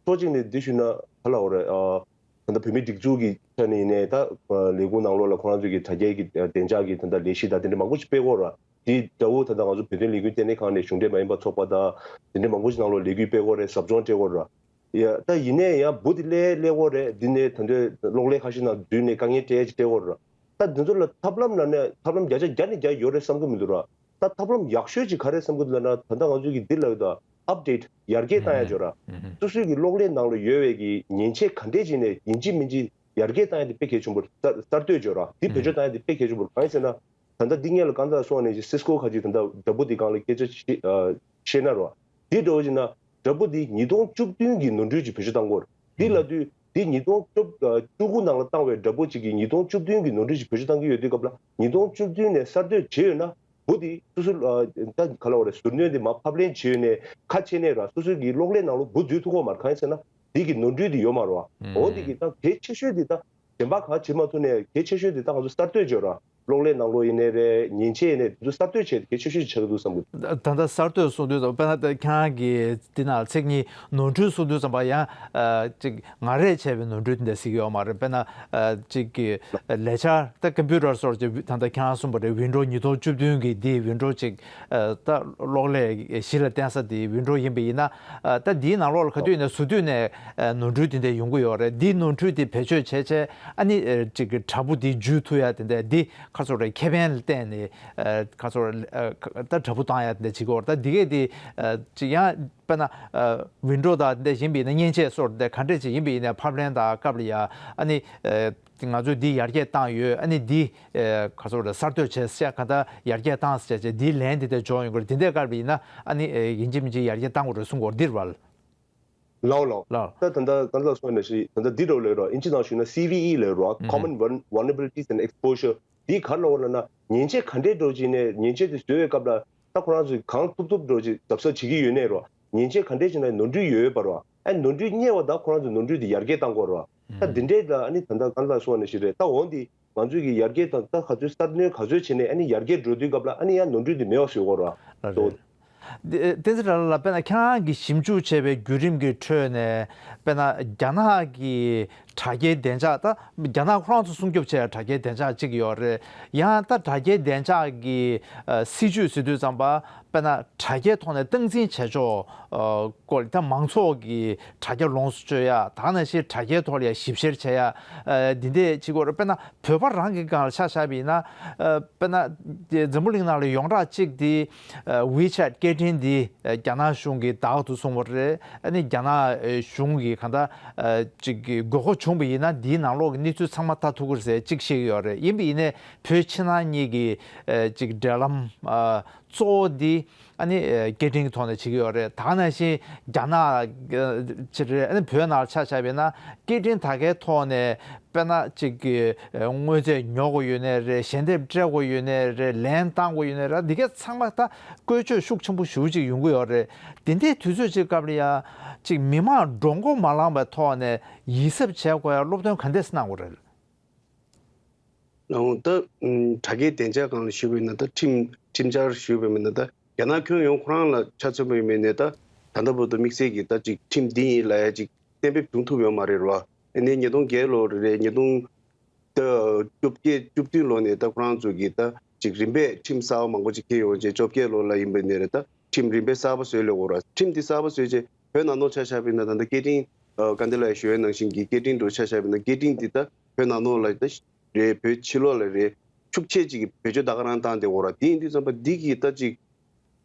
གཙོ་གཅིག་ནས་འདི་ཞུས་ན་ག་ལབ་དགོས་རེད། ཨ་ད་ལྟ་བོད་མིའི་སྒྲིག་འཛུགས་ཀྱི་ཆ་ནས་ཡིན་ནའི་ད་ལས་ཁུངས་ནང་ལོགས་ལ་ཁོ་རང་ཚོའི་གི་དྲ་རྒྱའི་གི་བདེ་འཇགས་ཀྱི་ད་ལྟ་ལས་གཞི་དང་དེ་འདྲས་མང་པོ་ཞིག་སྤེལ་གྱི་ཡོད་ར། དེ་འདྲ་བོ་ད་ལྟ་ང་ཚོ་བོད་དོན་ལས་འགུལ་ལྟེ་གནས་ཁང་ནས་གཞུང་འབྲེལ་མ་ཡིན་པ་ཚོགས་པ་དང་དེ་འདྲས་མང་པོ་ཞིག་ནང་ལོགས་ལས་འགུལ་སྤེལ་གྱི་ཡོད་རེད། ཟབ་སྦྱོང་སྤྲད་ཀྱི་ཡོད་ར། ཡ་ད་ཡིན་ནའི་ཡང་འབུ་དེ་སླེབས་སླེབས་ཀྱི་ཡོད་རེད། འདི་ནས་ད་ལྟ་གློག་ཀླད་ཁ་ཤས་ནང་འཛུལ་ནས་དཀའ་ངལ་སྤྲད་ཅིག་སྤྲད་ཀྱི་ཡོད་ར། ད་འདི་ཚོ་ལ་ཐབས་ལམ་ལབ་ན་ཐབས་ལམ་བརྒྱ་ཆ་བརྒྱ་ནས་བརྒྱ་ཡོད་རེད་བསམ་གྱི་མི་འདུག་ར། ད་ཐབས་ལམ་ཡག་ཤོས་ཅིག་ག་རེ་བསམ་གྱི་འདུག་ལབ་ན། ད་ལྟ་ང་ཚོས་ཀྱི་འདི་ལབ་ཡོད་ད། ཨབ་ཌེཊ་ཡར་རྒྱས་བཏང་ཡ་ཅིག་ཡོད་ར། སོ་སོའི་གི་གློག་ཀླད་ནང་ལ་ཡོད་པའི་གི་མཉེན་ཆས་ག་འདྲས་ཅིག་ནས་ཡིན་གཅིག་མིན་གཅིག་ཡར་རྒྱས་བཏང་ཡ་དེ་དཔེ་གལ་ཆེན་པོ་རེད། གསར་གཏོད་ཅིག་ཡོད་ར། དེ་བེད་སྤྱོད་བཏང་ཡ་དེ་དཔེ་གལ་ཆེན་པོ་རེད། གང་ཡིན་ཟེར་ན། ད་ལྟ་འདི་སྔོན་ལ་གང་ལྟར་སོང་ནས་སི་སི་ཀོ་ཁ་ཅིག་ད་ལྟ་དྲ་འབུ་འདི་སྒང་ལ་སྐད་ཆ་བཤད་ཨ་བཤད་ན་རོ། འདི་འདྲ་བོ་ཅིག་ན་དྲ་འབུ་འདི་ཉིས་སྟོང་བཅུ་བདུན་གྱི་ནོར་འཁྲུལ་གྱི་བེད་སྤྱོད་བཏང་གི་ཡོད་རེད། འདི་ལབ་དུས་འདི་ཉིས་སྟོང་བཅུ་ཨ་བཅུ་དགུ་ནང་ལ་བཏང་བའི་དྲ་འབུ་ཅིག་གིས་ཉིས་སྟོང་བཅུ་བདུན་གྱི་ནོར་འཁྲུལ་གྱི་བེད་སྤྱོད་བཏང་གི་ཡོད་དུས་སྐབས་ལ། ཉིས་སྟོང་བཅུ་བདུན་ནས་གསར་གཏོད་བྱས་ཡོད་ན་འབུ་འདི་སོ་སོ་ཨ་ད་ག་ལབ་དགོས་རེད། ཟུར་སྣོན་འདི་མར་ཕབ་ལེན་བྱས་ཡོད་ནས་ཁ་ཕྱེ་ནས་ར། སོ་སོའི་གི་གློག་ཀླད་ནང་ལ་འབུ་འཛུལ་ཐུབ་ཀྱི་ཡོད་མ་རེད། གང་ཡིན་ཟེར་ན་འདི་གི་ནོར་འཁྲུལ་འདི་ཡོད་མ་རེད་བ། འོ་འདི་གི་ད་གལ་ཆེ་ཤོས་འདི་ད། གཞན་པ་གང་བྱེད་མ་ཐུབ་ནས་གལ་ཆེ་ཤོས་དེ་ད་ང་ཚོ་གསར་གཏོད་བྱོས་ར། གློག་ཀླད་ནང་ལོགས་ཡིན་ནའི་རེད། མཉེན་ཆས་ཡིན་ནའི་དེ་ཚོ་གསར་གཏོད་བྱས་ཏེ་གལ་ཆེ་ཤོས་ཆགས་ཀྱི་འདུག་བསམ་གི། ད་ད་ལྟ་གསར་གཏོད་གསུང་དུས་ཙམ་པ། དཔེར་ན་ད་ཁྱེད་རང་གིས་འདི་ནང་ཚིག་གཉིས་ནོར་འཁྲུལ་གསུང་དུས་ཙམ་པ་ཡང་ཨ་ཅིག་ངར་རེས་བྱས་པའི་ནོར་འཁྲུལ་དེ་འདྲ་ཟེར་གྱི་ཡོད་མ་རེད། དཔེར་ན་ཨ་ཅིག་གི་ལས་འཆར་ད་ཀམ་པུ་ཊར་སོགས་ཀྱི་ད་ལྟ་ཁྱེད་རང་གསུངས་པ་རེད། ཝིན་ཌོ་ཉིས་སྟོང་བཅུ་བདུན་གི་འདི་ཝིན་ཌོ་ཅིག་ཨ་ད་གློག་ཀླད་གཞི་ལ་བརྟེན་ས་དེ་ཝིན་ཌོ་ཡིན་པ་ཡིན་ན། ཨ་ད་འདིའི་ནང་ལོགས་ལ་ག་དུས་ནས་ཟུར་དུས་ནས་ཨ་ནོར་འཁྲུལ་དེ་འདྲ་ཡོང་གི་ཡོད་རེད། འདིའི་ནོར་འཁྲུལ་དེ་བེད་སྤྱོད་བྱས་བྱས་ཨ་ནི་ཨ་ཅིག་གི་དྲ་འབུ་དེ་འཇུ་ཐུབ་ཡ་དེ་འདྲ། འདི་ག་ཚོད་རེད། ཁེ་ཕན་ལ་བརྟེན་ནས་ཨ་ག་ཚོད་རེད། ཨ་ད་དྲ་འབུ་བཏང་ཡ་དེ་འདྲ་བྱེད་ཀྱི་ཡོད་རེད། ད་འདི་གས་དེ་ཨ་ཅིག་ཡང་དཔེར་ན་ཨ་ཝིན་ཌོ་དང་དེ་འདྲ་ཡིན་པ་ཡིན་ན། མཉེན་ཆས་སོགས་དེ་ག་འདྲས་ཅིག་ཡིན་པ་ཡིན་ན། ཕབ་ལེན་དང་སྐབས་ལ་ཡ་ཨ་ནི་ཨ་ང་ཚོས་འདི་ཡར་རྒྱས་བཏང་ཡོད། ཨ་ནི་འདི་ཨ་ག་ཚོད་རེད། གསར་གཏོད་བྱས་ཤག་ག་ད་ཡར་རྒྱས་བཏང་ཟེར་བྱས་འདིའི་ལན་དེ་འདྲ་འབྱོར་ཡོང་གི་རེད། དེ་འདྲའི་སྐབས་ལ་ཡིན་ན་ཨ་ནི་ཨ་ཡིན་གཅིག་མིན་གཅིག་ཡར་རྒྱས་བཏང་དགོས་རེད་གསུང་གི་ཡོད་རེད། འདི་རེད་བ། ལའོ་ལའོ། ལའོ། ད་ད་ལྟ་གང་ལ་སོང་ནས་ཤི་ད་ལྟ་འདི་འདྲ་ལས་རོགས། ཨིན་ཇི་ནང་ཞུས་ན་སི་ཝི་ཨི་ལས་རོགས། ཨུ་ཧུམ། Common Vul- Vulnerabilities and Exposure། འདི་ག་རེ་ལབ་ཡོད་ལབ་ན། མཉེན་ཆས་ག་འདྲས་འགྲོ་བྱས་ནས་མཉེན་ཆས་དེ་བཟོ་བའི་སྐབས་ལ་ད་ཁོ་རང་ཚོས་གང་ཐུབ་ཐུབ་འགྲོ་བྱས་གཟབ་གཟབ་བྱེད་ཀྱི་ཡོད་ནའི་རོགས། མཉེན་ཆས་ག་འདྲས་བྱས་ན་ནོར་འཁྲུལ་ཡོད་ཡོད་པ་རོགས། ཨ་ནོར་འཁྲུལ་རྙེད་པ་ད་ཁོ་རང་ཚོས་ནོར་འཁྲུལ་དེ་ཡར་རྒྱས་བཏང་དགོས་རོགས། ད་འདི་འདྲས་ལ་ཨ་ནི་ད་ལྟ་གང་ལ་སོང་ནས་ཤི་རེད། ད་འོང་འདི་ང་ཚོས་ཀྱི་ཡར་རྒྱས་དང་ད་ག་ཚོད་གསར་སྣོན་ག་ཚོད་བྱས་ནས་ཨ་ནི་ཡར་རྒྱས་འགྲོ་དུས་སྐབས་ལ་ཨ་ནི་ཡང་ནོར་འཁྲུལ་དེ་མེད་པ་བཟོ་དགོས་རོགས། ལགས་རེད། བསྟན་འཛིན་དགྲ་ལྷ་ལགས། དཔེར་ན་ཁྱེད་རང་གིས་ཞིབ་འཇུག་བྱས་པའི་བརྒྱུད་རིམ་གྱི་ཁྲོད་ནས། དཔེར་ན་རྒྱ་ནག་གི་དྲ་རྒྱའི་བདེ་འཇགས། ད་རྒྱ་ནག་ཁོ་རང་ཚོ་སྲུང་སྐྱོབ་བྱས་དྲ་རྒྱའི་བདེ་འཇགས་གཅིག་ཡོད་རེད། ཡང་ད་དྲ་རྒྱའི་བདེ་འཇགས་ཀྱི་ཨ་སྲིད་ཇུས་ཟེར་དུས་ཙམ་པ། དཔེར་ན་དྲ་རྒྱའི་ཐོག་ནས་སྟངས་འཛིན་བྱེད་ཕྱོགས་ཨ་སྐོར། ད་མང་ཚོགས་ཀྱི་དྲ་རྒྱ་ལོངས་སུ་སྤྱོད་ཡ། ད་ག་ནང་བཞིན་དྲ་རྒྱའི་ཐོག་ལ་ཡ་ཞིབ་བཤེར་བྱེད་ཡ། ཨ་འདི་འདྲས་བྱེད་དགོས་རེད། དཔེར་ན་བོད་པ་རང་གི་སྒང་ལ་ཆ་བཞག་པ་ཡིན་ན། ཨ་དཔེར་ན་འཛམ་བུ་གླིང་ནང་ལ་ཡོངས་གྲགས་གཅིག་དེ་ཨ་ཝི་ཆེ་ཊི་སྐད་འཕྲིན་འདི་ཨ་རྒྱ་ནག་གཞུང་གིས་བདག་ཏུ་བཟུང་བ་རེད། ཨ་ནི་རྒྱ་ནག་ཨ་གཞུང་གིས་གང་ལྟར་ཨ་ཅིག་གི་དགོས་མཁོ་བྱུང་བ་ཡིན་ན་འདིའི་ནང་ལོགས་ཀྱི་གནས་ཚུལ་ཚང་མ་ལྟ་ཐུབ་ཀྱི་རེད་ཟེར་གཅིག་བཤད་ཀྱི་ཡོད་རེད། ཡིན་པ་ཡིན་ནའི་བོད་ཕྱི་ནང་གཉིས་ཀྱི་ཨ་ཅིག་འབྲེལ་ལམ་ཨ་གཙོ་བོ་འདི་ཨ་ནི་ཨ་སྐད་འཕྲིན་གྱི་ཐོག་ནས་བྱེད་ཀྱི་ཡོད་རེད། ད་ག་ནང་བཞིན་རྒྱ་ནག་ཨ་ཅིག་རེད། ཨ་ནི་བོད་ནང་ལ་ཆ་བཞག་པ་ཡིན་ན་སྐད་འཕྲིན་དེ་གའི་ཐོག་ནས། དཔེར་ན་གཅིག་གི་དངོས་རྫས་ཉོ་དགོས་ཡོད་ནའི་རེད། ཞལ་འདེབས་སྤྲད་དགོས་ཡོད་ནའི་རེད། ལན་བཏང་དགོས་ཡོད་ནའི་རེད། འདི་ག་ཚང་མ་ད་བཀོལ་སྤྱོད་ཤུགས་ཆེན་པོ་ཞེ་པོ་ཅིག་ཡོང་གི་ཡོད་རེད། དེ་འདྲའི་དུས་ཚོད་ཅིག་སྐབས་ལ་ཡ་གཅིག་མི་མང་འགྲོ་མགོ་མ་ལངས་པའི་ཐོག་ནས་ཡིད་གཟབ་བྱེད་དགོས་ཡ་སློབ་སྟོན་ག་འདྲས་གནང་དགོས་རེད། ཨོ་ད་ཨུམ་དྲ་རྒྱའི་བདེ་འཇགས་སྒང་ལ་ཞུས་པ་ཡིན་ན། ད་ཁྲིམས་ཁྲིམས་འཆར་ཞུས་པ་ཡིན་ན། ད་རྒྱ་ནག་ཁྱོན་ཡོངས་ཁོ་རང་ལ་ཆ་མཚོན་པ་ཡིན་པ་ཡིན་ནའི་ད་ད་ལྟ་བར་དུ་དམིགས་བསལ་གྱི་ད་ཅིག་ཁྲིམས་འདི་ཡིན་ལབ་ཡ་ཅིག་གཏན་འབེབས་བྱུང་ཐུབ་ཡོད་མ་རེད་རོ། ཨ་ནི་ཉིས་སྟོང་བརྒྱད་ལོ་རེད། ཉིས་སྟོང་ད་བཅོ་བརྒྱད་བཅུ་བདུན་ལོ་ནས་ད་ཁོ་རང་ཚོ་གིས་ད་ཅིག་རིམ་པས་ཁྲིམས་གསར་པ་མང་པོ་ཅིག་འཁྱེར་ཡོང་བྱས། བཅོ་བརྒྱད་ལོ་ལ་ཡིན་པ་ཡིན་ནའི་རེད། ད་ཁྲིམས་རིམ་པས་གསར་པ་བཟོས་ལས་འོ་ར། ཁྲིམས་འདི་གསར་པ་བཟོས་བྱས་བོད་ནང་ལོགས་ཆ་བཞག་པ་ཡིན་ན། ད་ལྟ་སྐད་འཕྲིན་ཨ་སྐལ་ལྡན་ལགས་ཞུ་བའི་ནང་བཞིན་གྱི་སྐད་འཕྲིན་འདྲ་ཆ་བཞག་པ་ཡིན་ན། སྐད་འཕྲིན་འདི་ད་བོད་ནང་ལོགས་ལ་ད་རེད། བོད་ཕྱི་ལོགས་ལ་རེད། ཤུགས་ཆེ་ཅིག་གིས་བེད་སྤྱོད་ད་ག་རང་བཏང་བསྡད་ཡོད་རེད། དེ་ཡིན་དུས་ཙམ་པ་འདི་གིས་ད་ཅིག་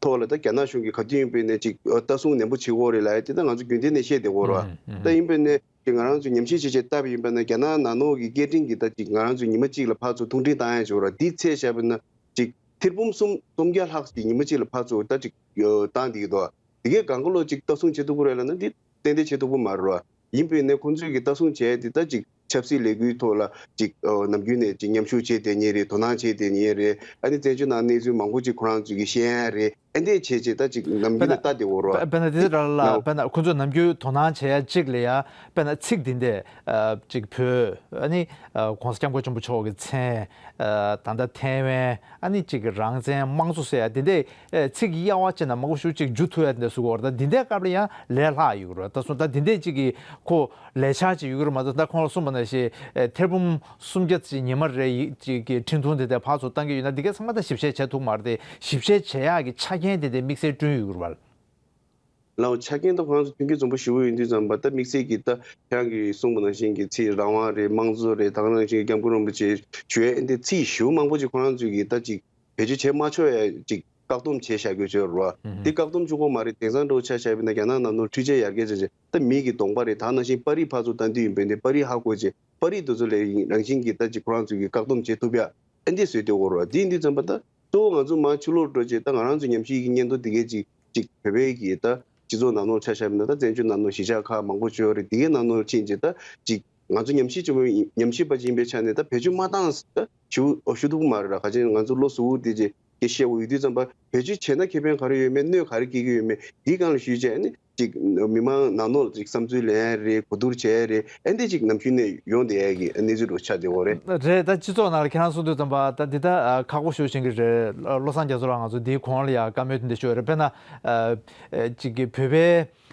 ཐོག་ལ་ད་རྒྱ་ནག་གཞུང་གིས་ག་དུས་ཡིན་པ་ཡིན་ནའི་ཅིག་ལྟ་སྲུང་ནན་པོ་བྱེད་ཀྱི་ཡོད་རེད་ལབ་ཡ་དེ་ད་ང་ཚོ་རྒྱུན་ལྡན་ནས་བཤད་བསྡད་ཡོད་རེད་བ། ད་ཡིན་པ་ཡིན་ནའི་ཅིག་ང་རང་ཚོ་ཉམས་ཞིབ་བྱས་བྱས་བལྟས་པ་ཡིན་པ་ན། རྒྱ་ནག་ནང་ལོགས་ཀྱི་སྐད་འཕྲིན་གྱི་ད་ཅིག་ང་རང་ཚོ་ཉི་མ་གཅིག་ལ་ཕར་ཚུར་ཐུང་འཕྲིན་བཏང་ཡ་ཅིག་ཡོད་རེད། འདི་ཚད་བཞག་པ་ན་ཅིག་ཐེར་འབུམ་གསུམ་གསུམ་བརྒྱ་ལྷག་ཅིག་ཉི་མ་གཅིག་ལ་ཕར་ཚུར་ད་ཅིག་བཏང་བསྡད་ཀྱི་འདུག་བ། དེ་གས་གང་ག་ལོ་ཅིག་ལྟ་སྲུང་བྱེད་ཐུབ་ཀྱི་རེད་ལབ་ན་འདི་ཏན་ཏན་བྱེད་ཐུབ་ཀྱི་མ་རེད་བ། ཡིན་པས་ནས་ཁོང་ཚོས་ཀྱི་ལྟ་སྲུང་བྱས་ཏེ་ད་ཅིག་ཆབ་སྲིད་ལས་འགུལ་ཐོག་ལ་ཅིག་ཨ་ནམ་རྒྱུན་ནས་ཅིག་མཉམ་ཞུགས་བྱས་བསྡད་མཁན་རེད། དོ་སྣང་བྱས་བསྡད་མཁན་རེད། ཨ་ནི་བཙན་བྱོལ་ནང་གནས་ཚུལ་མང་པོ་ཅིག་ཁོ་རང་ཚོས་ཀྱི་ཤེས་ཡ་རེད། ཨ་འདྲས་བྱས་བྱས་ད་ཅིག་ནམ་རྒྱུན་ནས་ལྟ་བསྡད་ཡོད་རེད་བ། དཔེར་ན་དེ་ར་ལ་ལའོ། དཔེར་ན་ཁོང་ཚོས་ནམ་རྒྱུན་དོ་སྣང་བྱེད་ཡ་གཅིག་ལ་ཡ། དཔེར་ན་ཚིག་འདི་འདྲས་ཨ་ཅིག་བོད་ཨ་ནི་ཨ་༸གོང་ས་༸སྐྱབས་མགོན་ཆེན་པོ་མཆོག་གི་མཚན། ཨ་ད་ལྟ་ཐའེ་ཝན། ཨ་ནི་གཅིག་གི་རང་བཙན། དམངས་གཙོ་ཟེར་ཡ་དེ་འདྲའི་ཨེ་ཚིག་གི་དབྱེ་བ་ཕྱེ་ན་མང་པོ་ཞིག་ཅིག་འཇུ་ཐུབ་ཡ་དེ་འདྲ་བཟོ་གི་ཡོད་རེད། ད་དེ་འདྲའི་སྐབས་ལ་ཡང་ལས་སླ་ཡོད་རེད། ད་སོང་ད་དེ་འདྲའི་གཅིག་གི་ཁོ་ལས་འཆར་ཅིག་ཡོད་ཀྱི་རེད་མ་གཏོགས། ད་ཁོང་ལ་གསུངས་པ་ནང་བཞིན་ཨེ་ཐེར་འབུམ་སུམ་བརྒྱ་ཅིག་ཉི་མ་རེ་ཡི་གཅིག་གི་འཕྲིན་ཐུང་དེ་འདྲ་ཕར་ཚུར་བཏང་གི་ཡོད་ན། དེ་གའི་ཚང་མ་ད་ཞིབ་བཤེར་བྱེད་ཐུབ་མ་རེད་དེ། ཞིབ་བཤེར་བྱེད་ཡག་གི་ཆ་རྐྱེན་དེ་འདྲ་དམིགས་བསལ་བསྐྲུན་ཡོད་ཀྱི་རེད་པ། ལའོ། ཆ་རྐྱེན་ད་ཁོ་རང་ཚོ་མཐུན་རྐྱེན་འཛོམས་པོ་ཞེ་པོ་ཡིན་དུས་ཙམ་པ། ད་དམིགས་བསལ་གྱི་ད་ཁྱེད་རང་གིས་གསུངས་པ་ནང་བཞིན་གྱི་ཚིག་རང་དབང་རེད། དམངས་གཙོ་རེད། ད་ག་ནང་བཞིན་སྐྱབས་མགོན་རིན་པོ་ཆེ་ཞུ་ཡས་འདི་ཚིག་ཞེ་པོ་མང་པོ་ཅིག་ཁོ་རང་ཚོས་ཀྱིས་ད་ཅིག་བེད་སྤྱོད་བྱེད་མ་ཆོག་ཡ་ཅིག་བཀག་སྡོམ་བྱས་བཞག་རྒྱུ་བྱས་རེད་བ། འདི་བཀག་སྡོམ་བྱེད་དགོས་མ་རེད། དེང་སང་འདྲ་བོ་ཆ་བཞག་པ་ཡིན་ན་རྒྱ་ནག་ནང་ལོགས་འཕྲུལ་ཆས་ཡར་རྒྱས་བྱས་བྱས་ད་མི་གི་གདོང་པ་རེད། ད་ག་ནང་བཞིན་པར་རིས་ཕར་ཚུར་བཏང་དུས་ཡིན་པས་འདི་པར་རིས་ཧ་གོ་བྱས། པར་རིས་དེ་ཚོ་ལ་རང་བཞིན་གྱིས་ད་ཅིག་ཁོ་རང་ཚོས་ཀྱིས་བཀག་སྡོམ་བྱེད་ཐུབ་ཡ་ཨེ་འདི་བཟོས་བསྡད་ཡོད་རེད་བ། དེ་ཡིན་དུས་ཙམ་པ་ད། གཙོ་བོ་ང་ཚོ་མར་ཕྱི་ལོགས་འགྲོ་བྱས་ད་ང་རང་ཚོ་ཉམས་ཞིབ་ཀྱི་སྙན་ཐོ་འདི་གས་ཅིག་ཅིག་བོད་པའི་གི་ད་སྤྱི་ཚོགས་ནང་ལོགས་ཆ་བཞག་པ་ན། ད་བཙན་བྱོལ་ནང་ལོགས་གཞིས་ཆགས་ཁག་མང་པོ་ཅིག་ཡོད་རེད། འདི་གའི་ནང་ལོགས་ཕྱིན་བྱས་ད་ཅིག་ང་ཚོ་ཉམས་ཞིབ་ཆེན་པོ་ཉམས་ཞིབ་པ་ཅིག་ཡིན་པའི་ཆ་ནས་ད་བེད་སྤྱོད་མ་བཏང་ད་ཞུ་ཞུ་ཐུབ་ཀྱི་མ་རེད་ར། ག་ཅི་ང་ཚོ་བློ་གཟུ་བོ་དེ་ཅིག་ སྐད་བཤད་འོས་དུས་ཙམ་པ་བེད་སྤྱོད་བྱས་ན་ཁེ་ཕན་ག་རེ་ཡོད་མེད། གནོད་ག་རེ་སྐྱེལ་གྱི་ཡོད་མེད། འདིའི་སྒང་ལ་ཞུས་བྱས་ནས་ཅིག་མི་མང་ནང་ནོར་ཅིག་བསམ་ཚུལ་ལེན་ཡ་རེད། གོ་བསྡུར་བྱས་ཡ་རེད། ཨ་འདི་ཅིག་ནམ་རྒྱུན་ནས་ཡོང་བསྡད་ཡ་གི་གནས་ཚུལ་རུ་ཆགས་བསྡད་ཡོད་རེད། རེད། ད་སྤྱི་ཚོགས་ནང་ལ་ཁྱེད་རང་གསུང་དུས་ཙམ་པ་ད་འདི་ད་ཨ་ཁག་པོ་ཞེ་པོ་ཅིག་རེད། བློ་བཟང་རྒྱ་མཚོ་ལགས་ང་ཚོ་འདིའི་གོང་ལ་ཡ་བཀའ་མོལ་དེ་འདྲ་ཞུས་ཡོད་རེད། དཔེར་ན་ཨ་ཅིག་གི་བོད་པའི་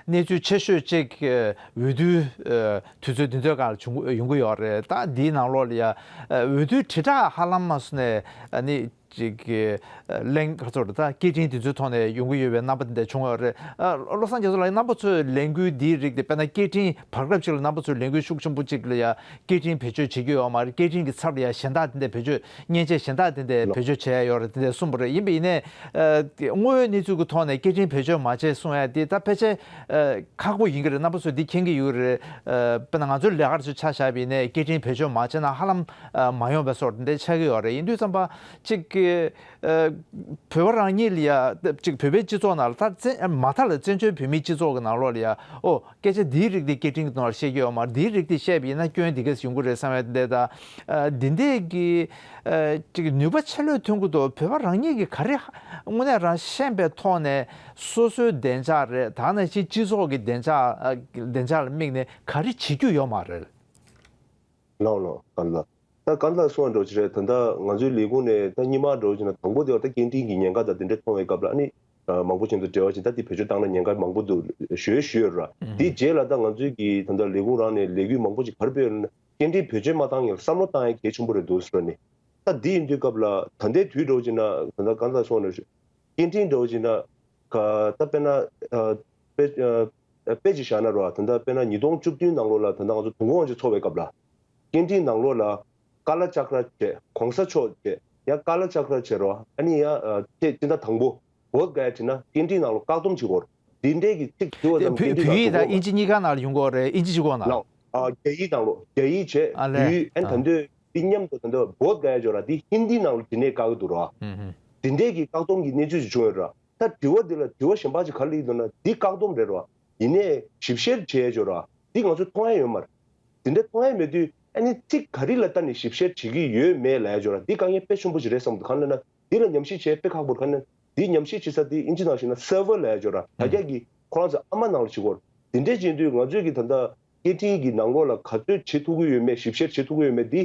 གནས་ཚུལ་ཆེ་ཤོས་ཅིག་འོས་བསྡུའི་དུས་ཚོད་འདི་ཚོའི་སྒང་ལ་བྱུང་ཡོང་གི་ཡོད་རེད། ད་འདིའི་ནང་ལོགས་ལ་ཡ་འོས་བསྡུའི་དྲིལ་བསྒྲགས་ཧ་ལམ་མ་སོང་ནས་ཨ་ནི་ཅིག་གི་གླེང་ག་ཚོད་རེད། ད་སྐད་འཕྲིན་དེ་ཚོའི་ཐོག་ནས་ཡོང་གི་ཡོད་པའི་རྣམ་པ་དེ་འདྲ་བྱུང་ཡོད་རེད། བློ་བཟང་རྒྱ་མཚོ་ལགས་རྣམ་པ་ཚོས་ལས་འགུལ་འདིའི་རིགས་དེ་དཔེར་ན་སྐད་འཕྲིན་བར་སྐབས་ཅིག་ལ་རྣམ་པ་ཚོས་ལས་འགུལ་ཤུགས་ཆེན་པོ་ཅིག་ལ་ཡ་སྐད་འཕྲིན་བེད་སྤྱོད་བྱེད་ཀྱི་ཡོད་མ་རེད། སྐད་འཕྲིན་གྱི་ཚབ་ལ་ཡ་གཞན་དག་དེ་འདྲ་བེད་སྤྱོད་མཉེན་ཆས་གཞན་དག་དེ་འདྲ་བེད་སྤྱོད་བྱས་ཡོད་རེད། དེ་འདྲ་གསུངས་པ་རེད། ཡིན་པ་ཡིན་ནའི་དངོས་ཡོད་གནས་ཚུལ་གྱི་ཐོག་ནས་སྐད་འཕྲིན་བེད་སྤྱོད་མ་བྱས་གསུང་ཡ་དེ་ད་ཕལ་ཆེར་ཁག་པོ་ཡིན་གྱི་རེད། རྣམ་པ་ཚོས་འདི་མཁྱེན་གྱི་ཡོད་རེད། དཔེར་ན་ང་ཚོའི་ལས་ཀར་ཚུར་ཆ་བཞག་པ་ཡིན་ནའི་སྐད་འཕྲིན་བེད་སྤྱོད་མ་བྱས་ན་ཧ་ལམ་མ་ཡོང་བའི་བཟོ་འདྲ་ཆགས་ཀྱི་ཡོད་རེད། ཡིན་དུས་ཙམ་པ་ཅིག་གི་བོད་པ་རང་ཉིད་ལ་ཡ་ཅིག་བོད་པའི་སྤྱི་ཚོགས་ནང་ལ་ད་བཙན་མ་མཐའ་ལ་བཙན་བྱོལ་བོད་མིའི་སྤྱི་ཚོགས་ཀྱི་ནང་ལོགས་ལ་ཡ་ཨོ་སྐད་ཆ་འདིའི་རིགས་དེ་སྐད་འཕྲིན་གྱི་ནང་ལ་བཤད་ཀྱི་ཡོད་མ་རེད། འདིའི་རིགས་དེ་བཤད་པ་ཡིན་ན་སྐྱོན་འདི་གས་ཡོང་གི་རེད་བསམ་ཡ་དེ་འདྲ་དང་འདི་འདྲས་ཀྱི་ཅིག་ནུས་པ་ཆེ་ལོས་ཐོན་གྱི་འདུག་བོད་པ་རང་ཉིད་ཀྱིས་ག་རེ་དངོས་གནས་རང་ཤེས་པའི་ཐོག་ནས་སོ་སོའི་བདེ་འཇགས་རེད། ད་ནང་བཞིན་སྤྱི་ཚོགས་ཀྱི་བདེ་འཇགས་བདེ་འཇགས་ལ་དམིགས་ནས་ག་རེ་བྱེད་རྒྱུ་ཡོད་མ་རེད། ལགས་ལགས་ག་ལ། ད་ག་ལ་སོང་འགྲོ་ཅི་རེད། ད་ལྟ་ང་ཚོའི་ལས་ཁུངས་ནས་ད་སྔོན་མ་འགྲོ་ཅི་ན་དང་པོ་དེ་བར་ད་སྐད་འཕྲིན་གྱི་ཉེན་ཁ་དང་དེ་འདྲ་མཐོང་བའི་སྐབས་ལ་ཨ་ནི་མང་པོ་ཅན་དུ་འབྲེལ་བ་ཅིག་ད་དེ་བེད་སྤྱོད་བཏང་ན་ཉེན་ཁ་མང་པོ་འདུག་ཞུས་ཞུས་ཡོད་ར། དེའི་རྗེས་ལ་ད་ང་ཚོའི་གི་ད་ལྟ་ལས་ཁུངས་རང་ནས་ལས་འགུལ་མང་པོ་ཅིག་ག་རེ་སྤེལ་ཡོད་ལབ་ན་སྐད་འཕྲིན་བེད་སྤྱོད་མ་བཏང་ཡང་བསམ་བློ་བཏང་ཡ་གལ་ཆེན་པོ་རེད་འདུག་ཟེར་ནས། ད་འདི་ཡིན་དུས་སྐབས་ལ་ད་ལྟའི་དུས་འགྲོ་ཅི་ན་ད་ལྟ་ག་ལ་སོང་ན་སྐད་འཕྲིན་འགྲོ་ཅི་ན་ག་ད་དཔེར་ན་ཨ་དཔེ་ཨ་དཔེ་ཅིག་བཞག་ན་རོ། ད་ལྟ་དཔེར་ན་ཉིས་སྟོང་བཅུ་བདུན་ནང་ལོགས་ལ་ད་ལྟ་ང་ཚོ་དུས་འཁོར་དབང་ཆེན་ཚོགས་པའི་སྐབས་ལ་སྐད་འཕྲིན་ནང་ལོགས་ལ་ཀ་ལ་ཅག་ར་བྱས། གོང་ས་མཆོག་བྱས། ཡང་ཀ་ལ་ཅག་ར་བྱས་རོ། ཨ་ནི་ཡང་ཨ་ཁྱེད་སྤྱི་ཟླ་དང་པོ་བོད་སྒར་བྲིས་ན་སྐད་འཕྲིན་ནང་ལོགས་བཀག་སྡོམ་བྱེད་དགོས། འདི་འདྲས་ཀྱི་ཚིག་དེ་བ་དེ་ཙམ་བོད་སྐད་འཕྲིན་བོད་ནང་ཡིག་དང་དུ་ཨིན་ཇི་གཉིས་ཀ་ནང་ལ་ཡོང་གི་ཡོད་རེད། ཨིན་ཇི་གཅིག་པོ་ནང་ལ། ལགས། ཨ་རྒྱ་ཡིག་ནང་ལོགས་རྒྱ་ཡིག་བྱས། ཨ་ལས། བོད་ཡིག་ཨན་ད་ལྟོས་འདི་མཉམ་དུ་ད་ལྟ་བོད་སྒར་ཡ་འཇོག་ར་འདི་ཧིན་དི་ནང་ལ་འབྲི་ནས་བཀག་གི་འདུག་ར། ཧུམ་ཧུམ། འདི་འདྲས་ཀྱི་བཀག་སྡོམ་གྱི་གནས་ཚུལ་ཞིག་བྱུང་ཡོད་ར། ད་དྲི་བ་འདི་ལ་དྲི་བ་གཞན་པ་ཅིག་ག་རེ་སླེབས་འདུག་ན་འདི་བཀག་སྡོམ་རེད་ར། ཡིན་ནའི་ཞིབ་བཤེར་བྱས་ཡ་འཇོག་ར་འདི་ང་ཚོ་མཐོང་ཡ་ཡོད་མ་རེད། འདི་འདྲ་མཐོང་ཡ་མེད་དུས་ཨ་ནི་ཚིག་ག་རེ་ལ་ལྟ་ནས་ཞིབ་བཤེར་བྱེད་ཀྱི་ཡོད་མེད་ལབ་ཡ་འཇོག་ར་འདི་དཀའ་ངལ་དཔེ་ཆེན་པོ་ཞིག་རེད་བསམ་འདུག་གང་ལབ་ན་འདི་ལ་ཉམས་ཞིབ་བྱེད་དཔེ་ཁག་པོ་རེད། གང་ལབ་ན་འདི་ཉམས་ཞིབ་བྱེད་ས་འདི་ཨིན་ཇི་ནང་བཞིན་ན་སར་ཝར་ལབ་ཡ་འཇོག་ར་དྲ་རྒྱ་གི་ཁོ་རང་ཚོ་ཨ་མ་ནང་ལ་བྱེད་དགོས་ར། འདི་འདྲས་བྱེད་དུས་ང་ཚོས་ཀྱི་ད་ལྟ་སྐད་འཕྲིན་གྱི་ནང་ལོགས་ལ་ག་ཚོད་བྱེད་ཐུབ་ཀྱི་ཡོད་མེད་ཞིབ་བཤེར་བྱེད་ཐུབ་ཀྱི་ཡོད་མེད་འདི་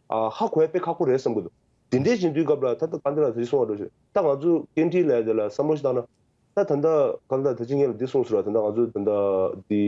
ཨ་ཧ་གོ་ཡ་དཔེ་ཁག་པོ་རེད་བསམ་གྱི་འདུག་དེ་འདྲས་བྱེད་དུས་སྐབས་ལ་ད་ལྟ་ག་འདི་ལ་དེ་གསུང་བ་འགྲོ་ཞིག་ད་ང་ཚོ་སྐད་འཕྲིན་ལས་དེ་ལ་བསམ་བློ་ཞིག་བཏང་ན་ད་ད་ལྟ་ག་ལ་ད་ཅི་ངས་ལ་འདི་གསུངས་ཟེར་བ་ད་ལྟ་ང་ཚོ་ད་ལྟ་འདི་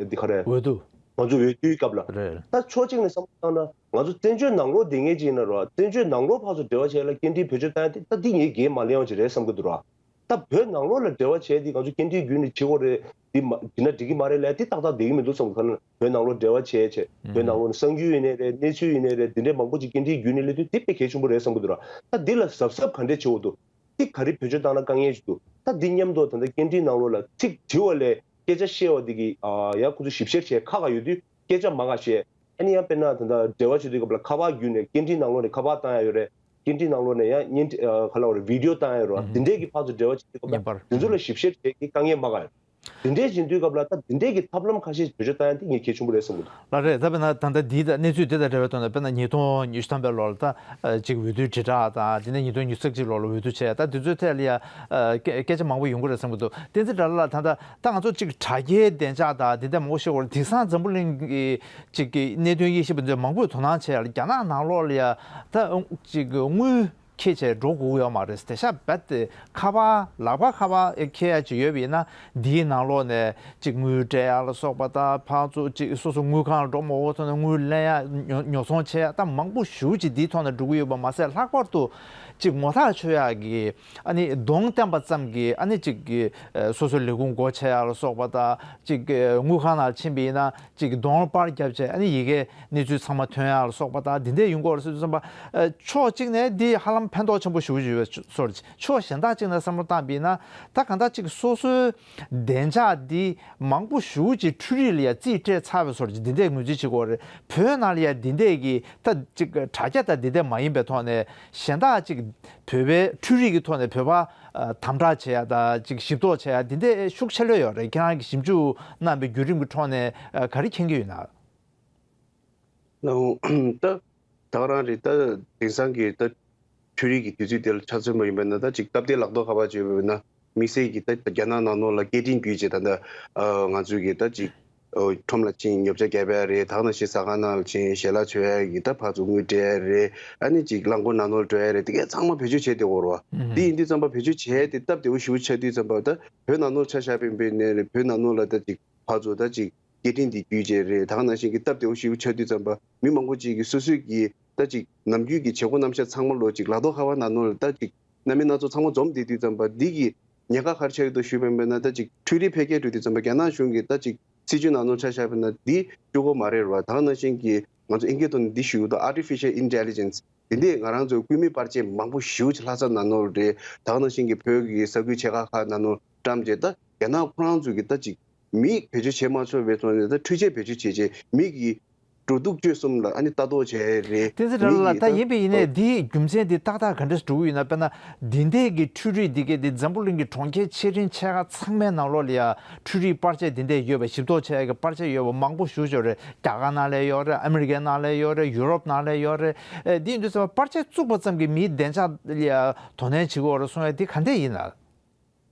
འདི་ག་རེ་འོས་བསྡུ། ང་ཚོ་འོས་བསྡུའི་སྐབས་ལ་རེད། ད་ཕྱོགས་གཅིག་ནས་བསམ་བློ་བཏང་ན་ང་ཚོ་བཙན་བྱོལ་ནང་ལོགས་བསྡད་མཁན་ཅིག་ཡིན་ན་རོ་བཙན་བྱོལ་ནང་ལོགས་ཕར་ཚུར་འབྲེལ་བ་བྱས་ལ་སྐད་འཕྲིན་བེད་སྤྱོད་བཏང་ཡ་དེ་ད་འདི་ངས་འགན་མ་ལེན་ཡོང་ཅིག་རེད་བསམ་གྱི་འདུག་ར། ད་བོད་ནང་ལོགས་ལ་འབྲེལ་བ་བྱས་ཏེ་ང་ཚོ་སྐད་འཕྲིན་བརྒྱུད་ནས་བྱེད་དགོས་རེད། འདི་མ་བྱེད་ན་འགྲིག་གི་མ་རེད་ལབ་དེ་ཏག་ཏག་བསྡད་ཀྱི་མི་འདུག་བསམ་གི་ཁ་ན་བོད་ནང་ལོགས་འབྲེལ་བ་བྱས་བྱས་བོད་ནང་ལོགས་ནས་གསར་འགྱུར་ཡིན་ནའི་རེད། གནས་ཚུལ་ཡིན་ནའི་རེད། འདི་འདྲའི་མང་པོ་ཅིག་སྐད་འཕྲིན་བརྒྱུད་ནས་སླེབས་དུས་དེ་དཔེ་གལ་ཆེན་པོ་རེད་བསམ་གི་འདུག་ར། ད་འདི་ལ་གཟབ་གཟབ་ག་འདྲས་བྱེད་དགོས་འདུག་འདི་ག་རེ་བེད་སྤྱོད་བཏང་ན་དཀའ་ངལ་ཞིག་འདུག་ད་འདི་མཉམ་དུ་ད་ལྟ་སྐད་འཕྲིན་ནང་ལོགས་ལ་ཚིག་བྲིས་པ་ལས་སྐད་ཆ་བཤད་པ་འདི་གི་ཨ་ཡང་ཁོ་ཚོ་ཞིབ་བཤེར་བྱས་ཁག་ཁག་ཡོད་དུས་སྐད་ཆ་མང་ང་བཤད། ཨ་ནི་ཡང་དཔེར་ན་ད་ལྟ་འབྲེལ་བ་བྱེད་དུས་སྐབས་ལ་ཁ་པར་བརྒྱུད་ནས་སྐད་འཕྲིན་ནང་ལོགས་ནས་ཁ་པར་བཏང་ཡ་ཡོད་རེད། སྐད་འཕྲིན་ནང་ལོགས་ནས་ཡང་བརྙན་ཨ་ག་ལབ་དགོས་རེད། བི་ཌིའོ་བཏང་ཡ་ཡོད་རེད། དེ་འདྲས་ཀྱི་ཕར་ཚུར་འབྲེལ་བ་བྱེད་དུས་སྐབས་ལ་བརྙན་པར་དེ་ཚོ་ལ་ཞིབ་བཤེར་བྱེད་ཀྱི་དཀའ་ངལ་མང་ང་ཡོད། དེ་འདྲས་བྱེད་དུས་སྐབས་ལ་ད་དེ་འདྲས་ཀྱི་ཐབས་ལམ་ཁ་ཤས་བེད་སྤྱོད་བཏང་ཡ་དེ་ངས་གལ་ཆེན་པོ་རེད་བསམ་གྱི་འདུག་ལགས་རེད། ད་དཔེར་ན་ད་ལྟ་འདི་དང་གནས་ཚུལ་འདི་དང་འབྲེལ་བའི་ཐོག་ནས་དཔེར་ན་ཉིས་སྟོང་ཉི་ཤུ་ཐམ་པའི་ལོར་ད་ཅིག་འོས་བསྡུའི་དྲིལ་བསྒྲགས་དང་དེ་ནས་ཉིས་སྟོང་ཉི་ཤུ་རྩ་གཅིག་ལོར་ལ་འོས་བསྡུ་བྱས་ད་དེ་ཚོའི་ཐད་ལ་ཡ་སྐད་ཆ་མང་པོ་ཡོང་གི་རེད་བསམ་གྱི་འདུག་བསྟན་འཛིན་དགྲ་ལྷ་ལགས་ད་ལྟ་ད་ང་ཚོ་ཅིག་དྲ་རྒྱའི་བདེ་འཇགས་དང་དེ་འདྲ་མང་པོ་བཤད་དགོས་རེད། དེང་སང་འཛམ་བུ་གླིང་གི་ཅིག་གི་གནད་དོན་དབྱེ་ཞིབ་པ་ཚོས་མང་པོས་དོ་སྣང་བྱས་ཡ་ལ་རྒྱ་ནག་ནང་ལོགས་ལ་ཡ་ད་ཅིག་དངུལ་འཁྱེར་བྱས་འགྲོ་དགོས་ཡོད་མ་རེད། དེང་སང་རྦད་དེ་ཁ་པར་ལག་པ་ཁ་པར་འཁྱེར་ཡ་ཅིག་ཡོད་པ་ཡིན་ན་འདིའི་ནང་ལོགས་ནས་ཅིག་དངུལ་སྤྲད་ཡ་ལ་སོགས་པ་དང་ཕར་ཚུར་ཅིག་སོ་སོ་དངུལ་ཁང་ལ་འགྲོ་མ་དགོས་ཐོག་ནས་དངུལ་ལེན་ཡ་ཉོ་ཉོ་ཚོང་བྱེད་ཡ་ད་མང་པོ་ཞེ་པོ་ཅིག་འདིའི་ཐོག་ནས་འགྲོ་གི་ཡོད་པ་མ་ཟད་ལྷག་པར་དུ་ཅིག་ངོ་ཐག་ཆོད་ཡ་གི་ཨ་ནི་གདོང་བསྟན་པ་ཙམ་གྱིས་ཨ་ནི་ཅིག་གི་ཨ་སོ་སོའི་ལས་ཁུངས་སྒོ་ཕྱེ་ཡ་ལ་སོགས་པ་དང་ཅིག་གི་དངུལ་ཁང་ནང་ཕྱིན་པ་ཡིན་ན་ཅིག་གདོང་པར་བརྒྱབ་བྱས་ཨ་ནི་ཡི་གེ་གནས་ཚུལ་ཚང་མ་ཐོན་ཡ་ལ་སོགས་པ་དང་འདི་འདྲས་ཡོང་གི་ཡོད་རེད་ཟེར་དུས་ཙམ་པ་ཨ་ཕྱོགས་གཅིག་ནས་འདི་ཧ་ལམ་ཕན་ཐོགས་ཆེན་པོ་ཞེ་པོ་ཅིག་ཡོད་པའི་ཚོར་ཕྱོགས་གཞན་དག་ཅིག་ནས་བསམ་བློ་བཏང་པ་ཡིན་ན་ད་གང་ལྟར་ཅིག་སོ་སོའི་བདེ་འཇགས་འདི་མང་པོ་ཞེ་པོ་ཅིག་འཕྲུལ་རིག་ལ་ཡ་རྩིས་སྤྲད་ཚར་བའི་བཟོ་འདྲ་ཅིག་འདི་འདྲས་ངོས་འཛིན་བྱེད་དགོས་རེད། བོད་ནང་ལ་ཡ་འདི་འདྲས་ཀྱི་ད་ཅིག་དྲ་རྒྱ་དང་འདི་འདྲས་མ་ཡིན་པའི་ཐོག་ནས་གཞན་དག་ཅིག་བོད་པའི་འཕྲུལ་རིག་གི་ཐོག་ནས་བོད་པ་ཨ་དམ་དྲག་བྱེད་ཡ་དང་ཅིག་ཞིབ་རྟོག་བྱེད་ཡ་འདི་འདྲས་ཤུགས་ཆེ་ལོས་ཡོད་རེད། ཁྱེད་རང་གིས་ཞིབ་འཇུག་གནང་བའི་བརྒྱུད་རིམ་གྱི་ཐོག་ནས་ཨ་ག་རེ་མཁྱེན་གྱི་ཡོད་ན། ལགས་འོང་། ད་ད་ག་རང་རེད། ད་དེང་སང་གི་ད་ འཕྲུལ་རིག་གི་དུས་ཚོད་དེ་ལ་ཆ་མཚོན་པ་ཡིན་པ་ན། ད་ཅིག་སྟབས་བདེ་ལག་ཐོགས་ཁ་པར་བརྗོད་པ་ཡིན་ན། དམིགས་བསལ་གྱི་ད་རྒྱ་ནག་ནང་ལོགས་ལ་སྐད་འཕྲིན་བརྒྱུད་བྱས་ད་ལྟ་ཨ་ང་ཚོས་ཀྱི་ད་ཅིག་ཨ་ཁྲོམ་ལ་ཕྱིན་ཉོ་ཆ་བརྒྱབ་ཡ་རེད། ད་ག་ནང་བཞིན་ཟ་ཁང་ནང་ལ་ཕྱིན་ཞལ་ལག་མཆོད་ཡ་གི་ད་ཕར་ཚུར་དངུལ་སྤྲད་ཡ་རེད། ཨ་ནི་ཅིག་རླངས་འཁོར་ནང་ལོགས་འགྲོ་ཡ་རེད། དེ་གས་ཚང་མ་བེད་སྤྱོད་བྱས་བསྡད་ཡོད་རེད་བ། དེ་ཡིན་དུས་ཙམ་པ་བེད་སྤྱོད་བྱས་ཏེ་སྟབས་བདེ་པོ་ཞེ་པོ་ཆགས་དུས་ཙམ་པ། ད་བོད་ནང་ལོགས་ཆ་བཞག་པ་ཡིན་པ་ཡིན་ནའི་རེད། བོད་ནང་ལོགས་ལ་ད་ཅིག་ཕར་ཚུར་ད་ཅིག་སྐད་འཕྲིན་འདི་བརྒྱུད་བྱས་རེད། ད་ག་ནང་བཞིན་གྱི་སྟབས་བདེ་པོ་ཞེ་པོ་ཆགས་དུས་ཙམ་པ། མི་མང་པོ་ཅིག་གིས་སོ་སོའི་གི་ད་ཅིག་ནམ་རྒྱུན་གྱི་བྱེད་སྒོ་རྣམ་གཞག་ཚང་མ་ལོ་ཅིག་ལག་ཐོགས་ཁ་པར་ནང་ལོགས་ལ་ད་ཅིག་རྣམ་སྨིན་སྣ་ཚོགས་ཚང་མ་འཛོམས་བསྡད་དུས་ཙམ་པ། འདི་གི་ཉེན་ཁ་ག་རེ་ཆགས་ཀྱི་འདུག་ཞུས་པ་ཡིན་ན། ད་ཅིག་འཕྲུལ་རིག་འཕེལ་རྒྱས་འགྲོ་དུས་ཙམ་པ། རྒྱ་ནག་གཞུང་གི་ད་ཅིག་སྲིད་བྱུས་ནང་ལོགས་ཆ་བཞག་པ་ཡིན་ན་འདི་སྤྱོད་སྒོ་མ་རེད་བ། ད་ག་ནང་བཞིན་གྱི་ང་ཚོ་ཨིན་སྐད་ཐོག་ནས་འདི་ཞུ་གི་འདུག Artificial Intelligence། འདི་འདྲས་ང་རང་ཚོའི་སྐུད་མེད་པར་ཆས་མང་པོ་ཞེ་པོ་ཅིག་ལྷ་ས་ནང་ལོགས་རེད། ད་ག་ནང་བཞིན་གྱི་བོད་ཀྱི་ས་ཁུལ་ཆེ་ཁག་ཁག་ནང་ལོགས་བཀྲམ་བྱས། ད་རྒྱ་ནག་ཁོ་རང་ཚོ་གི་ད་ཅིག་མི་བེད་སྤྱོད་བྱེད་མ་ཆོག་པའི་ཐོག་ནས་ད་འཕྲུལ་ཆས་བེད་སྤྱོད་བྱས་བྱས་མི་གི་འགྲོ་འདུག་སྤྱོད་གསུམ་ལ་ཨ་ནི་ལྟ་རྟོག་བྱས་རེད། བསྟན་འཛིན་ར་ལགས། མི་གི་ད་ད་ཡིན་པ་ཡིན་ནའི་འདིའི་རྒྱུ་མཚན་འདི་ཏག་ཏག་ག་འདྲས་འགྲོ་གི་ཡོད་ན། དཔེར་ན་འདི་འདྲས་ཀྱི་འཕྲུལ་རིག་འདི་གས་འདི་འཛམ་བུ་གླིང་གི་གྲོང་ཁྱེར་ཆེ་འབྲིང་ཆེ་ཁག་ཚང་མའི་ནང་ལོགས་ལ་ཡ་འཕྲུལ་རིག་པར་ཆས་འདི་འདྲས་ཡོད་པ། ཞིབ་རྟོག་བྱེད་ཡ་གི་པར་ཆས་ཡོད་པ་མང་པོ་ཞེ་པོ་ཅིག་ཡོད་རེད། རྒྱ་གར་ནང་ལ་ཡོད་རེད། ཨ་མི་རི་ཀའི་ནང་ལ་ཡོད་རེད། ཡུ་རོབ་ནང་ལ་ཡོད་རེད། ཨེ་འདི་ཡིན་དུས་ཙམ་པ་པར་ཆས་བཙུགས་པ་ཙམ་གྱིས་མིའི་བདེ་འཇགས་ལ་ཡ་དོ་ནན་བྱེད་ཀྱི་ཡོད་རེད་གསུང་ཡ་འདི་ག་འདྲས་ཡིན་ན།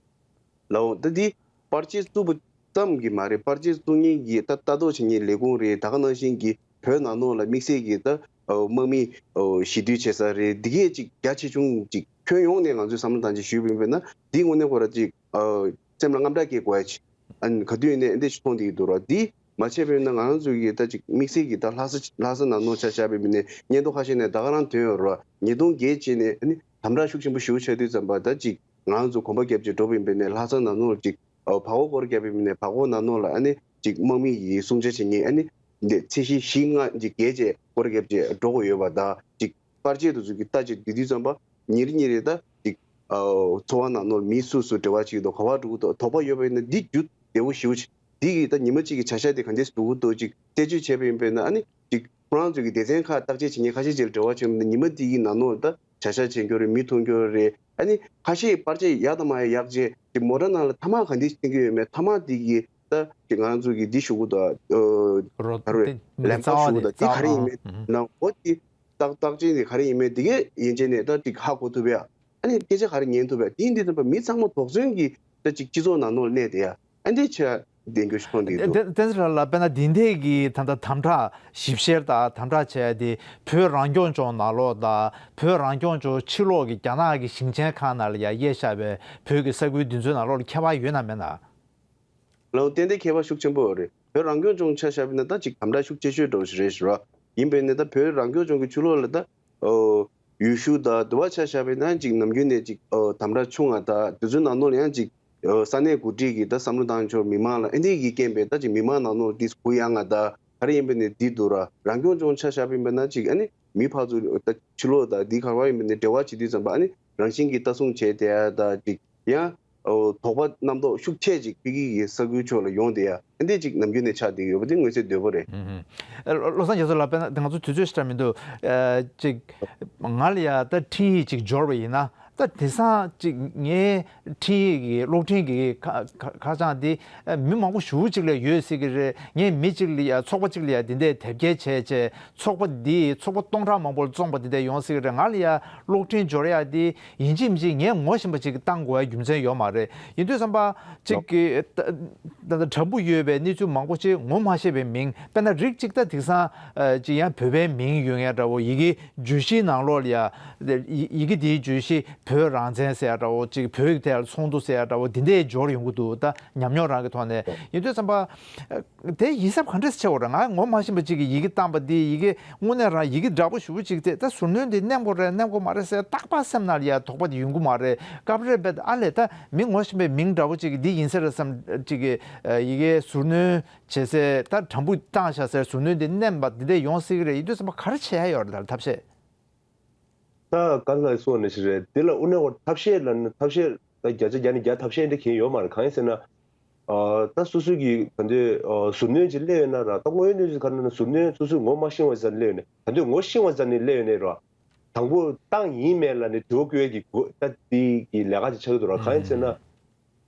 ལའོ། ད་འདི་པར་ཆས་བཙུགས་པ་ཙམ་གྱིས་མ་རེད། པར་ཆས་བཙུགས་མཁན་གྱི་ད་ལྟ་རྟོག་བྱེད་མཁན་ལས་ཁུངས་རེད། ད་ག་ནང་བཞིན་གྱི་བོད་ནང་ལོགས་ལ་དམིགས་བསལ་གྱི་ད་ཨ་དམག་མི་ཨ་ཞི་དུལ་བྱེད་ས་རེད། འདི་གས་ཅིག་རྒྱ་ཆེ་ཆུང་ཅིག་ཁྱོན་ཡོངས་ནས་ང་ཚོས་བསམ་བློ་བཏང་ཅིག་ཞུས་པ་ཡིན་ན། འདི་དངོས་གནས་ཁོ་ར་ཅིག་ཨ་སེམས་ལ་དངངས་སྐྲག་སྐྱེ་དགོས་ཡ་ཅིག་ཨ་ག་དུས་ཡིན་ནའི་འདི་ཅིག་མཐོང་བསྡད་ཀྱི་འདུག་ར། འདི་མ་བྱས་པ་ཡིན་ན་ང་རང་ཚོ་གི་ད་ཅིག་དམིགས་བསལ་གྱི་ད་ལྷ་ས་ལྷ་ས་ནང་ལོགས་ཆ་བཞག་པ་ཡིན་ནའི་ཉེན་རྟོག་ཁ་ཤས་ནས་ད་ག་རང་ཐོན་ཡོད་ར། ཉིས་སྟོང་བརྒྱད་བྱས་ནས་ཨ་ནི་དམ་དྲག་ཤུགས་ཆེན་པོ་ཞེ་པོ་ཆགས་དུས་ཙམ་པ། ད་ཅིག་ང་རང་ཚོ་གོམ་པ་བརྒྱབ་བྱས་འགྲོ་བ་ཡིན་པ་ཡིན་ནའི་ལྷ་ས་ནང་ལོགས་ཅིག་ཨ་བར་སྐོར་སྐོར་བརྒྱབ་པ་ཡིན་པ་ཡིན་ནའི་བར་སྐོར་ནང་ལོགས་ལ་ཨ་ནི་ཅིག་དམག་མི་ཡི་སྲུང་བྱ་བྱེད་མཁན་ཨ་ནི་འདི་ཚད་གཞི་བཞི་ལྔ་ཅིག་བརྒལ་བྱས་སྐོར་བརྒྱབ་བྱས་འགྲོ་དགོས་ཡོད་པ། ད་ཅིག་པར་ཆས་དེ་ཚོ་གི་ལྟ་བྱེད་དུས་དུས་ཙམ་པ་ཉིན་རེ་ཉིན་རེ་ད་ཅིག་ཨ་འཚོ་བ་ནང་ལོགས་མི་སུ་སུ་འབྲེལ་བ་བྱེད་ཀྱི་འདུག་ག་པར་འགྲོ་གི་འདུག་དོགས་པ་ཡོད་པ་ཡིན་ན་འདི་རྒྱུ་བདེ་པོ་ཞེ་པོ་ཅིག་འདི་གི་ད་ཉི་མ་གཅིག་གི་བྱ་གཞག་དེ་ག་འདྲས་འགྲོ་གི་འདུག་ཅིག་རྩད་གཅོད་བྱས་པ་ཡིན་པས་ན། ཨ་ནི་ཅིག་ཁོ་རང་ཚོ་གི་སྡེ་ཚན་ཁག་བརྟག་དཔྱད་བྱེད་མཁན་ཁ་ཤས་ཅིག་ལ་འབྲེལ་བ་བྱས་པ་ཡིན་ན་ཉི་མ་འདི་གི་ནང་ལོགས་ད་བྱ་གཞག་བྱེད་མཁན་རེད། མི་མཐོང་མཁན་རེད། ཨ་ནི་ཁ་ཤས་པར་ཆས་ཡག་དང་མ་ཡག་ཡག་བྱས་ཅིག་མོ་ཊ་ནང་ལ་ཐ་མག་ག་འདྲས་བཏིང་གི་ཡོད་མེད། ཐ་མག་འདི་གི་ད་ཅིག་ང་རང་ཚོ་གི་འདི་ཞུ་གི་འདུག་ཨ་རོ་ག་རེ་རེད། ལེམ་ཀོ་ཞུ་གི་འདུག་འདི་ག་རེ་ཡིན་མེད་ནང་འོ་འདི་བརྟག་བརྟག་དཔྱད་འདི་ག་རེ་ཡིན་མེད་འདི་གས་ཡན་ཆད་ནས་ད་ཅིག་ཧ་གོ་ཐུབ་ཡ། ཨ་ནི་སྐད་ཆ་ག་རེ་ཉན་ཐུབ་ཡ། དེ་འདི་ཙམ་པ་མི་ཚང་མ་དོགས་ཟོན་གྱི་ད་ཅིག་སྤྱི་ཚོགས་ནང་ལོགས་གནས་བསྡད་ཡ། ཨ་འདི་ཆ་བདེན་རྒྱུ་ཞིག་མཐོང་བསྡད་འདུག་བསྟན་འཛིན་ར་ལགས། དཔེར་ན་འདི་འདྲས་ཀྱི་ད་ལྟ་དམ་དྲག་ཞིབ་བཤེར་དང་དམ་དྲག་བྱས་ཏེ་བོད་རང་སྐྱོང་ལྗོངས་ནང་ལོགས་དང་བོད་རང་སྐྱོང་ལྗོངས་ཕྱི་ལོགས་ཀྱི་རྒྱ་ནག་གི་ཞིང་ཆེན་ཁག་ནང་ལ་ཡ་དབྱེ་བཞག་པའི་བོད་ཀྱི་ས་ཁུལ་འདི་ཚོའི་ནང་ལོགས་ལ་ཁྱད་པར་ཡོད་ན་མེད་ན། ལའོ། ཏན་ཏན་ཁྱད་པར་ཤུགས་ཆེན་པོ་ཡོད་རེད། བོད་རང་སྐྱོང་ལྗོངས་ཆ་བཞག་པ་ཡིན་ན་ད་ཅིག་དམ་དྲག་ཤུགས་ཆེ་ཤོས་འདྲ་བོ་ཞིག་རེད་ཟེར་བ། ཡིན་པས་ན་ད་བོད་རང་སྐྱོང་ལྗོངས་ཀྱི་ཕྱི་ལོགས་ལ་ད་ཨོ་ཡུལ་ཤུལ་དང་དུ་བ་ཆ་བཞག་པ་ཡིན་ན་ཅིག་ནམ་རྒྱུན་ནས་ཅིག་ཨོ་དམ་དྲག་ཆུང་ང་དང་དེ་ཚོའི་ནང་ལོགས་ལ་ཡང་ཅིག་ཨོ་ས་གནས་འགོ་ཁྲིད་ཀྱིས་ད་བསམ་བློ་བཏང་ཆོག་མི་མང་ལ་ཨེ་འདི་གི་རྐྱེན་པས་ད་ཅིག་མི་མང་ནང་ལོགས་ཏིས་གུ་ཡངས་ང་ད་ག་རེ་ཡིན་པས་ནས་འདི་འདུག་ར། རང་སྐྱོང་ལྗོངས་ཆ་བཞག་པ་ཡིན་པ་ན་ཅིག་ཨ་ནི་མི་ཕར་ཚུར་ད་ཕྱི་ལོགས་དང་འདི་ག་བ་ཡིན་པ་ནས་འབྲེལ་བ་བྱེད་དུས་ཙམ་པ་ཨ་ནི་རང་བཞིན་གྱིས་ལྟ་སྲུང་བྱས་བསྡད་ཡ་ད་ཅིག་ཡང་ཨོ་དོགས་པ་རྣམ་རྟོག་ཤུགས་ཆེ་ཅིག་ཕ་གི་གི་ས་ཁུལ་ཕྱོགས་ལ་ཡོང་བསྡད་ཡ་ཨ་འདི་ཅིག་ནམ་རྒྱུན་ནས་ཆགས་བསྡད་ཡོད་པ་འདི་མངོན་གསལ་དོད་པོ་རེད། ཨུ་ཧུམ། ཨ་བློ་བཟང་རྒྱ་མཚོ་ལགས། དཔེར་ན་ང་ཚོ་དུས་ཚོད་ཞེ་དྲག་མི་འདུག་ཨ་ཅིག་ང་ལ་ཡ་ད་འཕྲིན་ཡིག་ཅིག་འབྱོར་བ་ཡིན་ན་ད་དེང་སང་ཅིག་ངའི་འཕྲིན་ཡིག་གི་གློག་འཕྲིན་གྱི་ཁ་ཁ་ཁ་བྱང་འདི་ཨ་མི་མང་པོ་ཞེ་པོ་ཅིག་ལ་ཡོད་སྲིད་ཀྱི་རེད། ངས་མི་གཅིག་ལ་ཡ་ཚོགས་པ་གཅིག་ལ་ཡ་འདི་འདྲའི་དེབ་སྐྱེལ་བྱས་བྱས་ཚོགས་པ་འདི་ཚོགས་པ་སྟོང་ཕྲག་མང་པོ་ལ་བཙོངས་པ་འདི་འདྲ་ཡོང་སྲིད་ཀྱི་རེད། ང་ལ་ཡ་གློག་འཕྲིན་འབྱོར་ཡ་འདི་ཡིན་གཅིག་མིན་གཅིག་ངས་ངོ་ཤེས་པ་ཅིག་བཏང་དགོས་པའི་རྒྱུ་མཚན་ཡོད་མ་རེད། ཡིན་དུས་ཙམ་པ་ཅིག་གི་ད་ད་ད་དྲ་འབུ་ཡོད་པའི་གནས་ཚུལ་མང་པོ་ཅིག་ངོ་མ་ཤེས་པའི་མིང་། དཔེར་ན་རིགས་གཅིག་ད་དེང་སང་ཅིག་ཡང་བོད་པའི་མིང་ཡོད་མཁན་འདྲ་བོ། ཡི་གེ་བརྗོད་གཞིའི་ནང་ལོགས་ལ་ཡ་ཡི་ཡི་གེ་དེའི་བརྗོད་གཞི་བོད་རང་བཙན་ཟེར་ཡ་འདྲ་བོ་ཅིག་བོད་ཀྱི་ཐད་ལ་ཚོགས་འདུ་ཟེར་ཡ་འདྲ་བོ་འདི་འདྲས་འབྱོར་ཡོང་གི་འདུག་ད་ཉམས་མྱོང་རང་གི་ཐོག་ནས་ཡིན་དུས་ཙམ་པ། དེ་ཡིན་ས་ག་འདྲས་ཆེ་བ་རེད། ང་ངོ་མ་ཤེས་པ་ཅིག་གིས་ཡི་གེ་བཏང་པ་འདི་ཡི་གེ་དངོས་གནས་རང་ཡི་གེ་འདྲ་པོ་ཞེ་པོ་ཅིག་དེ་ད་ཟུར་སྣོན་འདི་གནས་དགོས་རེད་གནས་དགོས་མ་རེད་ཟེར་རྟག་པར་སེམས་ནང་ལ་ཡ་དོགས་པ་དེ་ཡོང་གི་མ་རེད། སྐབས་རེ་རྦད་ཨ་ལས་ད་མི་ངོ་ཤེས་པའི་མིང་འདྲ་པོ་ཅིག་གིས་འདི་ཡིན་ས་རེད་བསམ་ཅིག་གིས་ཡི་གེ་ཟུར་སྣོན་བྱེད་སའི་ད་དྲ་འབུ་བཏང་བཞག་སའི་ཟུར་སྣོན་འདི་མནན་པ་འདི་འདྲ་ཡོང་སྲིད་ཀྱི་རེད། ཡིན་དུས་ཙམ་པ་ག་རེ་བྱེད་ཡ་ཡོད་རེད་ད་ཐབས་ཤེས། ད་ག་ལ་གསུངས་པ་ནང་བཞིན་རེད། དེ་ལ་དངོས་གནས་ཁོ་ཐབས་ཤེས་ལ་ནི་ཐབས་ཤེས་ད་བརྒྱ་ཆ་བརྒྱ་ནས་བརྒྱ་ཐབས་ཤེས་འདི་གང་ཡང་ཡོད་མ་རེད། གང་ཡིན་ཟེར་ན། ཨ་ད་སོ་སོ་གི་ག་འདོད་ཨ་ཟུར་སྣོན་ཅིག་སླེབས་ཡོད་ན་ར། ད་དངོས་ཡོད་གནས་ཚུལ་ག་རེ་ན་ཟུར་སྣོན་སོ་སོས་ངོ་མ་ཤེས་པ་ཙམ་སླེབས་ཡོད་ན། ག་འདོད་ངོ་ཤེས་པ་ཙམ་ནས་སླེབས་ཡོད་ནའི་ར། དང་པོ་བཏང་ཡིན་མེད་ལ་ནི་དྲི་བ་བཀོད་ཡས་ཀྱི་དགོས་ད་དེ་གི་ལས་ཀ་ཅིག་ཆགས་ཀྱི་འདུག་ར། གང་ཡིན་ཟེར་ན།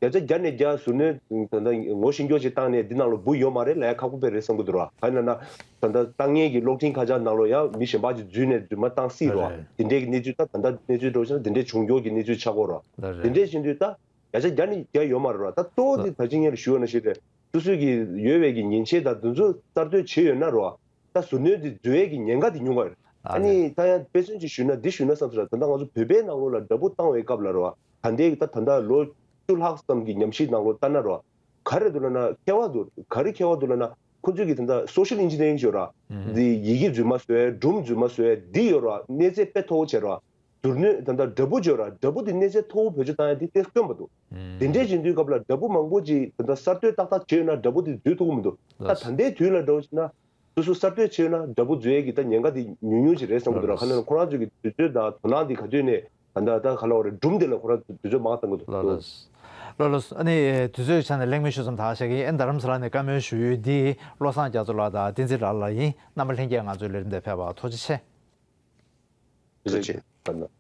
བརྒྱ་ཆ་བརྒྱ་ནས་བརྒྱ་ཟུར་སྣོན་ད་ལྟ་ངོ་ཤེས་མཁན་ཅིག་བཏང་ནས་འདི་ནང་ལ་འབུ་ཡོད་མ་རེད་ལབ་ཡ་ཁག་པོ་དཔེ་རེད་བསམ་གྱི་འདུག་ར། ག་རེ་ལབ་ན་ད་ལྟ་ལྟ་མཁན་གྱི་གློག་འཕྲིན་ཁ་བྱང་ནང་ལ་ཡང་མི་གཞན་པ་ཅིག་འཛུལ་ནས་རྫུན་མ་བཏང་སྲིད་ར། རེད། དེ་འདྲའི་གི་གནས་ཚུལ་ད་ད་ལྟ་གནས་ཚུལ་འགྲོ་ཕྱིན་ན་དེ་འདྲའི་བྱུང་རྒྱུ་གི་གནས་ཚུལ་ཆགས་ཀྱི་ཡོད་ར། ལགས་རེད། དེ་འདྲའི་བཞིན་དུ་ད་བརྒྱ་ཆ་བརྒྱ་ནས་བརྒྱ་ཡོད་མ་རེད་ར། ད་གཙོ་བོ་དེ་ད་ཅི་ངས་ཞུ་ཡོད་ན་ཞིག་རེད། སོ་སོའི་གི་ཡོད་པའི་གི་མཉེན་ཆས་དང་དེ་ཚོ་གསར་གཏོད་བྱས་ཡོད་ན་ར། ད་ཟུར་སྣོན་དེ་འཛུལ་ཡས་ཀྱི་ཉེན་ཁ་དེ་ཉུང་བ་རེད། ཨ་ཨ་ནི་ནི་ད་ཡང་དཔེ་མཚོན་ཅིག་ཞུས་ན་འདི་ཞུས་ན་བསམ་སོང་ར། ད་ལྟ་ང་ཚོ་བོད་པའི་ནང་ལོགས་ལ་དགྲ་འབུ་བཏང་བའི་སྐབས་ལ་ར། ད་ལྟའི་ད་ད་ལྟ་ལོ་བཅུ་ལྷག་ཙམ་གྱི་ཉམས་ཞིབ་ནང་ལོགས་ལྟ་ན་ར། ག་རེ་འདུག་ལབ་ན་མཁས་པ་འདུག་ག་རེ་མཁས་པ་འདུག་ལབ་ན་ཁོ་ཚོས་ཀྱི་ད་ལྟ་social engineering་ཡོད་ར། ཨུམ། འདི་ཡི་གེ་རྫུན་མ་བཟོ་ཡས། སྒྲུང་རྫུན་མ་བཟོ་ཡས་འདི་ཡོད་ར། གནས་ཚད་དཔེ་མཐོ་བོ་བྱས་ར། ཟུར་སྣོན་ད་ལྟ་དགྲ་འབུ་བྱས་ར། དགྲ་འབུ་དེ་གནས་ཚད་མཐོ་བོ་བེད་སྤྱོད་བཏང་ཡས་དེ་དེ་དཀོན་པ་འདུག་ཨུམ། དེ་འདྲའི་བཞིན་དུས་སྐབས་ལ་དགྲ་འབུ་མང་པོ་ཅིག་ད་ལྟ་གསར་གཏོད་ཏག་ཏག་བྱས་ཡོད་ན་དགྲ་འབུ་དེ་འཛུལ་ཐུབ་ཀྱི་མི་འདུག་ད་ལགས། ད་ལྟའི་དུས་ལ་འདྲ་བོ་བྱས་ན། སོ་སོ་གསར་གཏོད་བྱས་ན་དགྲ་འབུ་འཛུལ་ཡས་ཀྱི་ད་ཉེན་ཁ་དེ་ཉུང་ཉུང་ཅིག་རེད་བསམ་གྱི་འདུག་ར། ལགས། ག་ནས་ཁོ་རང་ཚོའི་གི་དུས་ཚོད་དང་དོ་སྣང་དེ་ག་དུས་ནས་ད་ལྟ་ད་ག་ལབ་དགོས་རེད། སྒྲུང་དེ་ལ་ཁོ་རང་ཚོ་དུས་ཚོད་མང་བཏང་གི་འདུག་ལགས་ལགས། ལགས་ལགས། ཨ་ནི་དུས་ཚོད་ཀྱི་ཆ་ནས་གླེང་མོལ་ཞུ་མཚམས་ད་བཞག་གི་ཡིན། རྡ་རམ་ས་ལ་ནས་བཀའ་མོལ་ཞུ་ཡུལ་འདི་བློ་བཟང་རྒྱ་མཚོ་ལགས་དང་བསྟན་འཛིན་ར་ལགས་ཡིན། རྣམ་པ་ལྷན་རྒྱས་ང་ཚོའི་ལས་རིམ་དེ་ཕེབས་པར་ཐུགས་རྗེ་ཆེ། ཐུགས་རྗེ་ཆེ།